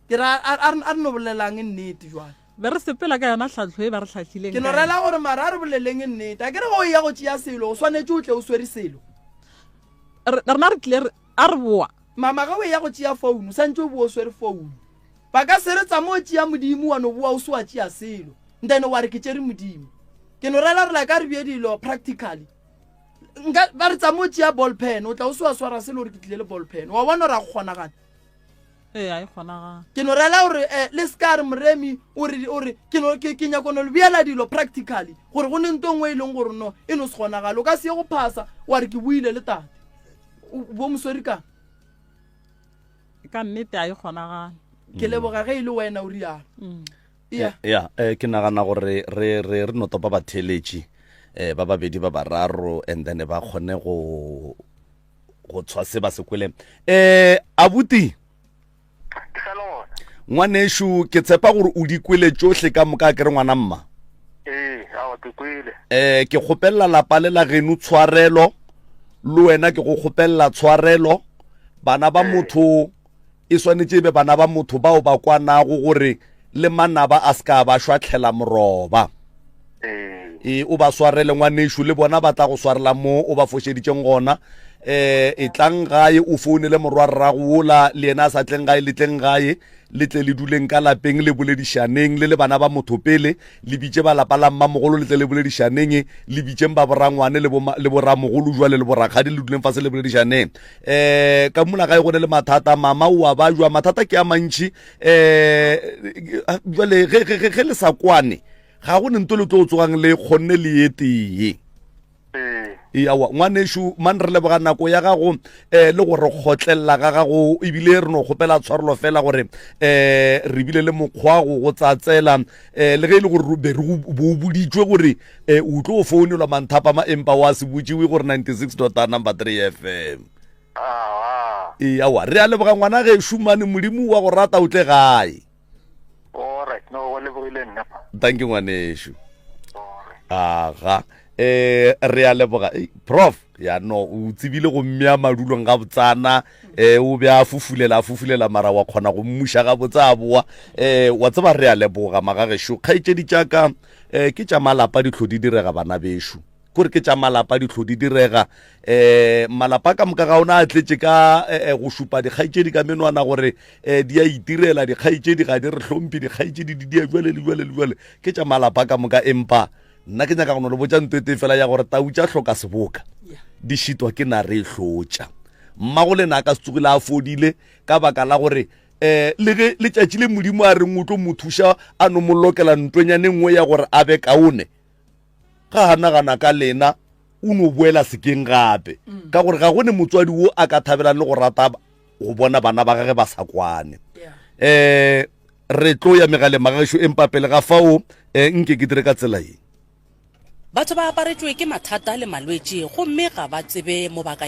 Ke ra, a, a, a re no bolelang nnete jwale. Be re sepela ka yona tlhahlo e ba re hlahlileng Ke no ka rela gore mara a re boleleng nnete. A ke re ge o eya go tšea selo, o swanetše o tle o swere selo. Re, rena re tlile re, a re boa. Mama ge o eya go tšea founu, santše o boa o swere founu. Ba ka se re tsama o tšea Modimo wa no boa o se wa tšea selo. Then wa re ke tšere Modimo. Ke no rela gore like a re bee dilo practically. Nka ba re tsama o tšea ball pen, o tla o se wa swara selo gore ke tlile le ball pen. Wa bona gore a go kgonagale. Ee, a e kgonagale. Ke no rela gore eh, le se ka re Moremi o re o re ke no ke, ke nyako no le beela dilo practically gore go ne nto nngwe e leng gore no e no se kgonagale. O ka se ye go phasa wa re ke buile le tate. O bo moswere kang? Ka nnete a e kgonagale. Ke leboga ge e le wena o rialo. Mm. Yeah. Ya, eh, ke nagana gore re re re no topa batheeletši eh ba babedi ba bararo and then ba kgone go go tshwa se ba se kweleng. Eh abuti Ke sa le gona. ngwanešu ke tshepa gore o di kwele tšohle ka moka ke re ngwana mma. Ee, aowa ke kwele. Eh ke kgopelela lapa le la geno tshwarelo le wena ke go kgopelela tshwarelo bana ba motho e swanetše e be bana ba motho bao ba kwanago gore le manaba a se ka ba šwahlela moroba. Ee. E, o ba swarele ngwanešu, le bona ba tla go swarela mo o ba fošeditšeng gona. E, etlang gae o founele morwarrago wola, le yena a sa tleng gae, le tleng gae, le tle le duleng ka lapeng le boledišaneng le le bana ba motho pele, le bitše ba lapa la mmamogolo le tle le boledišaneng, le bitšeng ba borangwane le bo, le boramogolo jwale le borakgadi le duleng fase le boledišaneng. Um ka mola gae go ne le mathata, mama o a bajwa, mathata ke a mantši. Um jwale ge, ge, ge, ge le sa kwane, ga go ne nto le tlo tsogang le kgonne le ye tee. Ee. Aowa, ngwanešu, man re leboga nako ya gago um le go re kgotlelela ga gago, ebile re no kgopela tshwarelo fela gore um re bile le mokgwa go go tsatsela um le ge e le gore be re bo o boditšwe gore um o tlo founelwa manthapama empa wa se botšiwe gore 96 dot number 3 FM. Aowa. Ee, aowa, re a leboga ngwana gešo mane, Modimo wa go rata o tle gae. Alright, no, go lebogile nna. Thank you ngwanešu. Aga. Eh re a leboga. Ei, Prof, ya no o tsebile go mmea madulong ga botsana eh o be a fufulela a fufulela mara wa kgona go mmuša ga botsa a boa eh wa tseba re a leboga magagešo kgaetšedi tša ka eh ke tša malapa dihlo di direga bana bešo kore ke tša malapa dihlo di direga um malapa ka moka ga ona a tletše ka eh, eh, go šupa dikgaetšedi ka menwana gore um di a itirela dikgaetšedi ga di re hlomphe dikgaetšedi di dia jwale le jwale le jwale ke tša malapa ka moka empa nna ke nyaka go no le botša nto e tee fela ya gore tau tša hloka seboka di šitwa ke nare e hlotša mmago lena a ka se tsogile a fodile ka baka la gore um le ge letšatši le modimo a reng o tlo mo thuša a no mo lokela ntwenyane nngwe ya gore a be kaone Ga a nagana ka lena, o no boela sekeng gape. Mm. Ka gore ga go ne motswadi wo a ka thabelang le go rata go bona bana ba gage ba sa kwane. Eh re tlo ya megaleng magagešo empa pele ga fao eh, nke ke dire ka tsela ye. Batho ba aparetšwe ke mathata le malwetši gomme ga ba tsebe mo ba ka.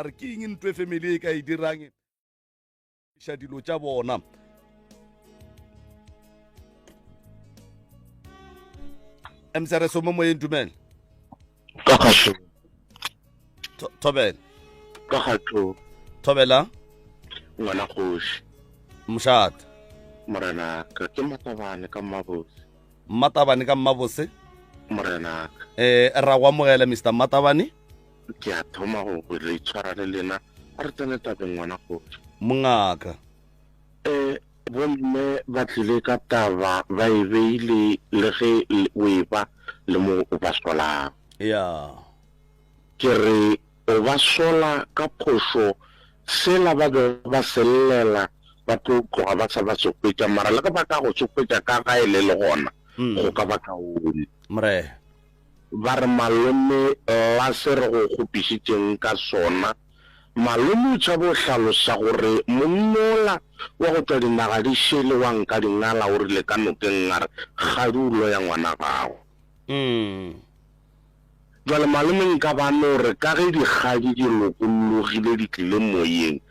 Re ke eng ntwe family e ka e dirang iša dilo tša bona. MCRS mo moyeng dumela. Ka kgato. Thobela. Ka kgato. Thobela. Ngwana kgoši. Mošate. Morena ka ke matabane ka mmabose. Mmatabane ka mmabose. Morena ka. Eh ra go amogela Mr Mmatabane. Ke a thoma go go le itshwara le lena. A re tsene tabeng ngwana kgoši. Mongaka. Eh bomme ba tlile ka taba ba e beile le ge o e ba le mo o ba solang. Ya. Ke re o ba sola ka phošo sela ba be ba se llela ba tlo tloga ba sa ba se hwetša mara le ge ba ka go se hwetša ka gae le le gona go ka ba kaone. Mre. Ba re malome la se re go kgopišitšeng ka sona. Malome o tšhaba o hlalosa gore monnola wa go tšwa dinaga di šele wa nka dingala o rile ka nokeng a re kgadi o loya ngwana gago. Jwale malome nka ba no re ka ge dikgadi di lokollogile di tlile moyeng,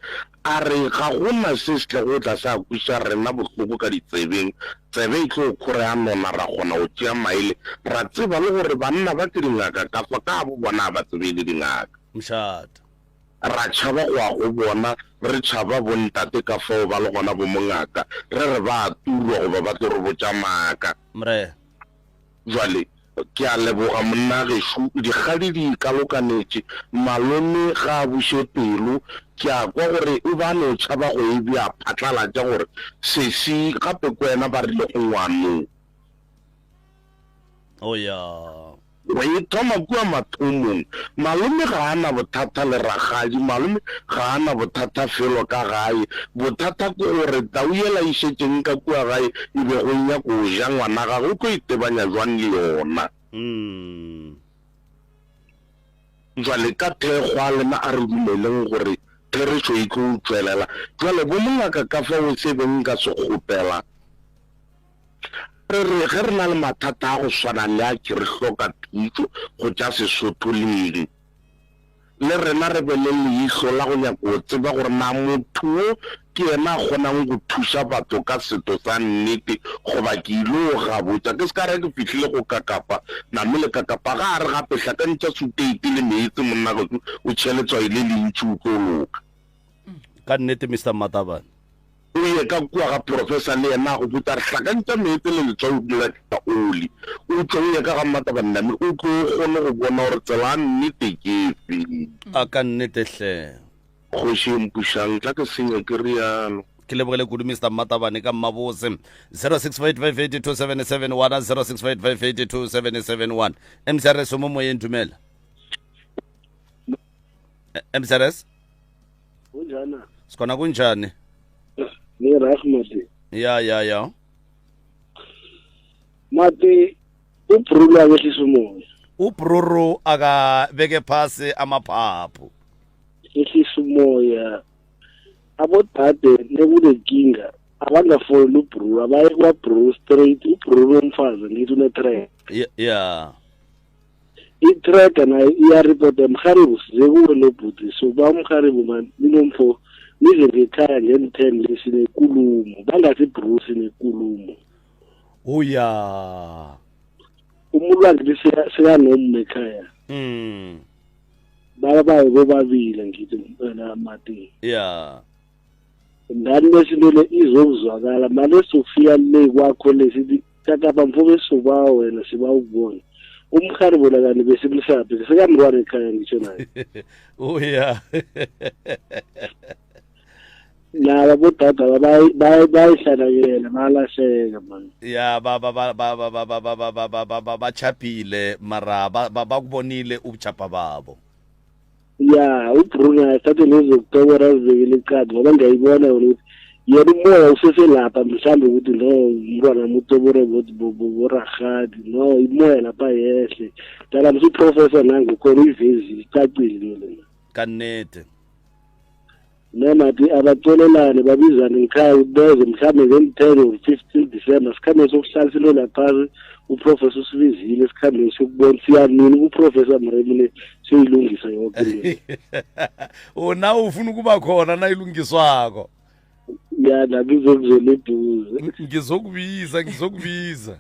a re ga go na se se tlago go tla sa kweša rena bohloko ka ditsebeng, tsebe e tlo khora ya nona ra kgona go tšea maele, ra tseba le gore banna ba ke dingaka ka fa ka bo bona ga ba tsebe e le dingaka. Mošate. Ra tšhaba go ya go bona, re tšhaba bontate ka fao ba le gona bo mongaka, re re ba a turwa goba ba tlo re botša maaka. Mre. Jwale, ke a leboga monna gešo, dikgadi di ikalokanetše, malome ga a buše pelo, ke a kwa gore o be a no tšhaba go e bea phatlalatša gore sesi gape ke wena ba rilego ngwanong. Oh ya. Go e thoma kua mathomong, malome ga a na bothata le rakgadi, malome ga a na bothata felo ka gae. Bothata ke gore tau yela e šetšeng ka kua gae e bego e nyaka go ja ngwana gagwe, o tlo itebanya jwang le yona? Jwale ka thekgo a lena a re dumeleng gore therešo e tlo tšwelela. Jwale bomongaka ka fao se beng nka se kgopela, Re re ge re na le mathata a go swana le a ke re hloka thušo go tša Sesotho leng? Le rena re be le leihlo la go nyaka go tseba gore na motho wo ke yena a kgonang go thuša batho ka setho sa nnete goba ke ile go gabotša. Ke se ka re ke fihlile go kakapa, namele kakapa ga a re gape hlakantšha suteite le meetse monna gešo o tšhe letswai le lentši o tlo loka. Ka nnete Mister Mmatabane. O ye ka kua ga professor le yena a go botša a re hlakantša meetse le letswai o dira ka oli. O tle o ye ka ga Mmatabane name o tlo o kgone go bona gore tsela ya nnete ke efe. A ka nnete hle. Kgoši e mpušang, tla ke senya ke realo. Ke lebogile kudu Mister Mmatabane ka mmabose. 0655827771 0655827771 MCRS o mo moyeng dumela. MCRS? Kunjani? Sikhona kunjani? Ni reg mati. Ya ya ya. Mati uBrulu akehlisa umoya. UBruru akabeke phasi amaphaphu. Ehlisa umoya. Abodade nekunenkinga abangafoneli uBruru abaye kwaBruru straight uBruru umfazi ngithi une-track. Yeah. I-tracker nayo iyaripota mharibu size kuwe nobhuti so ba umharibu man ninomfo nize ngekhaya ngen-ten le sinekulumo bangathi bru sinekulumo uya umuntu wangithi sekanomma ekhaya mm. baba bayo bobabili ngithi wena mati ya ndani lesinto le izokuzwakala mane sofika le kwakho le sithi kakapa mfo besobawa wena siba ukubona umhari bolakani besimsaphi sekamntwana ekhaya ngitsho naye uya laba bodada bayihlanakela bayalahleka mani ya ba ba ba ba ba ba ba ba ba ba ba ba ba chapile mara ba bakubonile ubuchapha babo ya uBruno athathe lezokutobora azibekele eqadi ngoba ngiyayibona yona ukuthi yena umoya useselapha mhlawumbe ukuthi no umntwana mutobore boragadi no imoya lapha yehle dala mse uprofessor nangu khona uyivezile icacile into lena ka nnete. Nemati abacolelane babizane ngikhaya ukuthi beze mhlawumbe ngen-10 or 15 December sikhambe sokuhlalisa into laphasi uprofessor usibizile sikhambe siyokubona siya nini kuprofessor Mremule siyoyilungisa yoke into. Una ufuna ukuba khona nayilungiswako. Ya nami ngizokuzela eduze. Ngizokubiza ngizokubiza.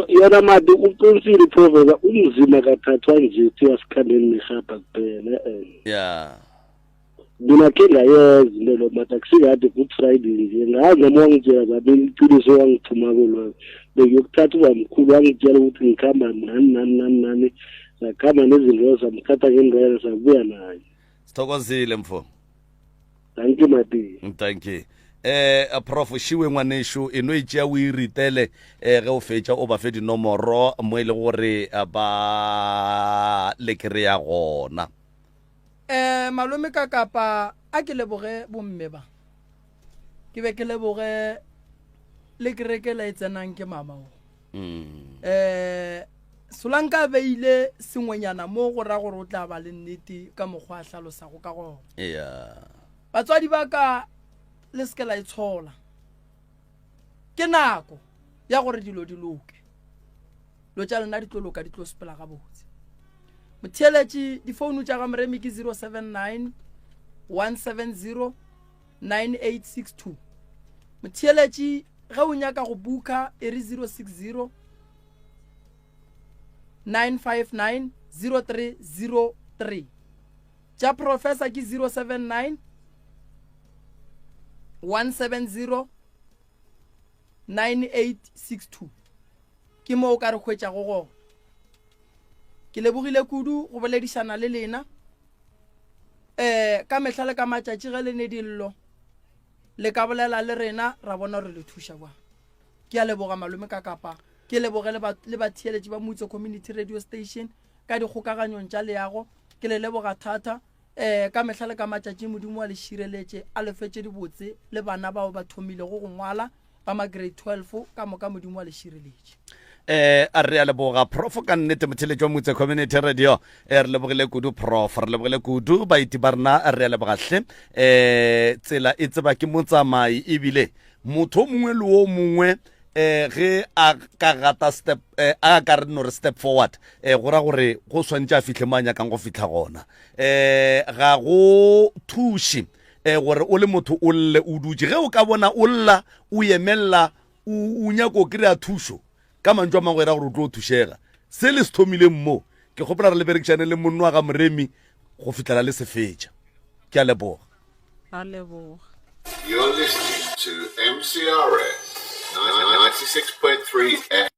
Yona mati uqinisile uprofessor umzima kathathwa nje kuthiwa sikhambeni nehaba kuphela eh. Yeah. Mina khe ngayenza into lo mati akusikade good friday nje ngazi noma wangitshela zabe iqiniso wangithumako loyo bengiyokuthatha ubamkhulu wangitshela ukuthi ngikhamba nani nani nani nani sakhamba nezinto samthatha ngendlela sabuya naye. Sithokozile mfo. Thank you mati. Thank you. Eh prof šiwe ngwanešu e no e tšea o e ritele eh ge o fetša o ba fe dinomoro mo e le gore eh, ba le kry-a gona. Eh malome ka kapa a ke leboge bomme ba ke be ke leboge le kereke la e tsenang ke mama o mm. eh solanka a beile sengwenyana mo go ra gore o tla ba le nnete ka mokgwa a hlalosago ka gona yeah. Batswadi ba ka, le se ke la itshola. Ke nako ya gore dilo di loke. Dilo tša lena di tlo loka, di tlo sepela gabotse. Motheeletši, difounu tša ga Moremi ke 079 170 9862. Motheeletši, ge o nyaka go buka e re 060 959 0303. Tša professor ke 079 170 9862. Ke mo o ka re hwetšago gona. Ke lebogile kudu go boledišana le lena. Eh ka mehla le ka matšatši ge le ne dillo le ka bolela le rena ra bona gore le thuša bjang. Ke a leboga malome ka kapa ke leboge le batheeletši ba Mutso Community Radio Station ka dikgokaganyong tša leago. Ke le leboga thata. Um ka mehla le ka matšatši Modimo a le šireletše, a le fe tše dibotse le bana bao ba thomilego go ngwala ba ma grade 12 ka moka Modimo a le šireletše. Eh, a re a leboga prof ka nnete motheletši wa Mutse Community Radio. Eh, re lebogile kudu prof, re lebogile kudu baeti ba rena, re a leboga hle. Eh, tsela e tseba ke motsamai ebile motho o mongwe le o mongwe eh ge a ka gata step eh, a ka re no re step forward eh go ra gore go swantše a fihle mo a nyakang go fihla gona eh ga go thuše eh gore o le motho o lle o dutše ge o ka bona o lla o emella o nyako o kry-a thušo ka mantšu a mangwe e ra gore o tlo thušega se le se thomileng mo ke kgopela re le berekišane le monno wa ga moremi go fihlela le se fetša ke a leboga Ra leboga. You're listening to MCRS 96.3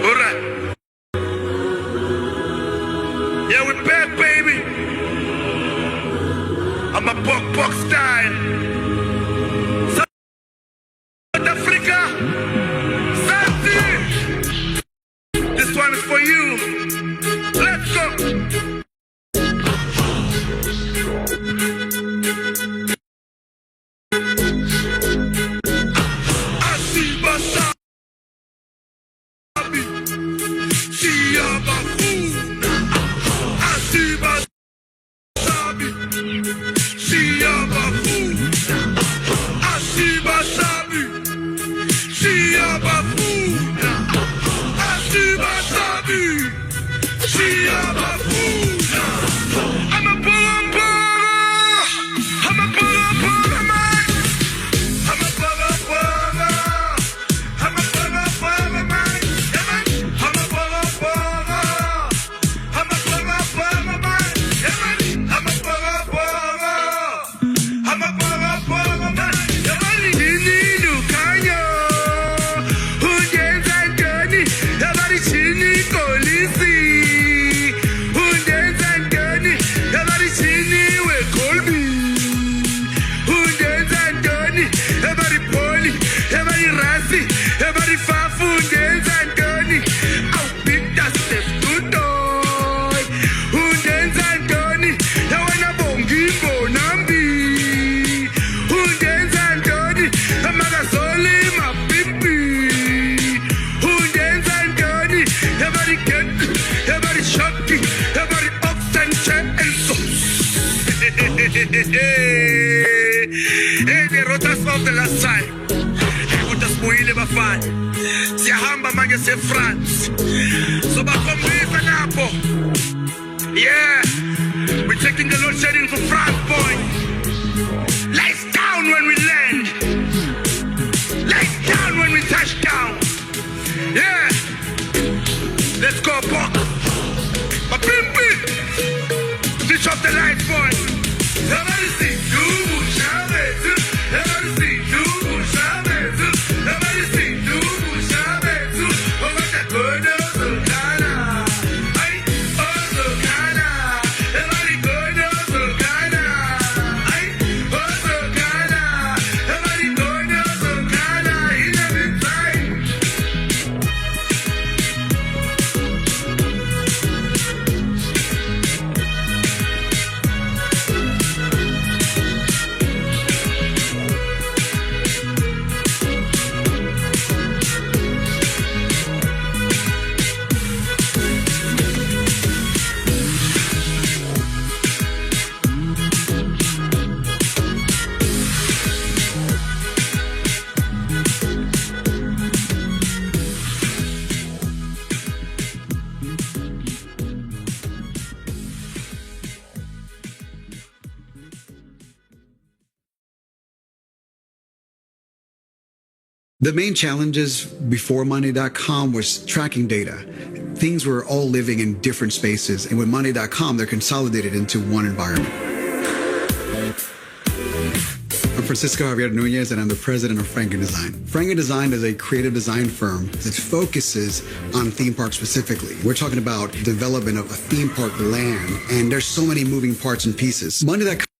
Alright. Yeah, we back, baby. I'm a buck buck style. South Africa. Santi. This one is for you. Let's go. Hey, they wrote us off the last time. Kodwa sibuyile bafana. Siyahamba manje se-France. Sobakhombisa lapho. Yeah. We're taking the load shedding for France, boy. Lights down when we land. Lights down when we touch down. Yeah. Let's go, Bok. Mapimpi. Switch off the lights, boy. The main challenges before Monday.com was tracking data. Things were all living in different spaces, and with Monday.com, they're consolidated into one environment. I'm Francisco Javier Nunez, and I'm the president of FrankNDesign. FrankNDesign is a creative design firm that focuses on theme parks specifically. We're talking about development of a theme park land, and there's so many moving parts and pieces. Monday.com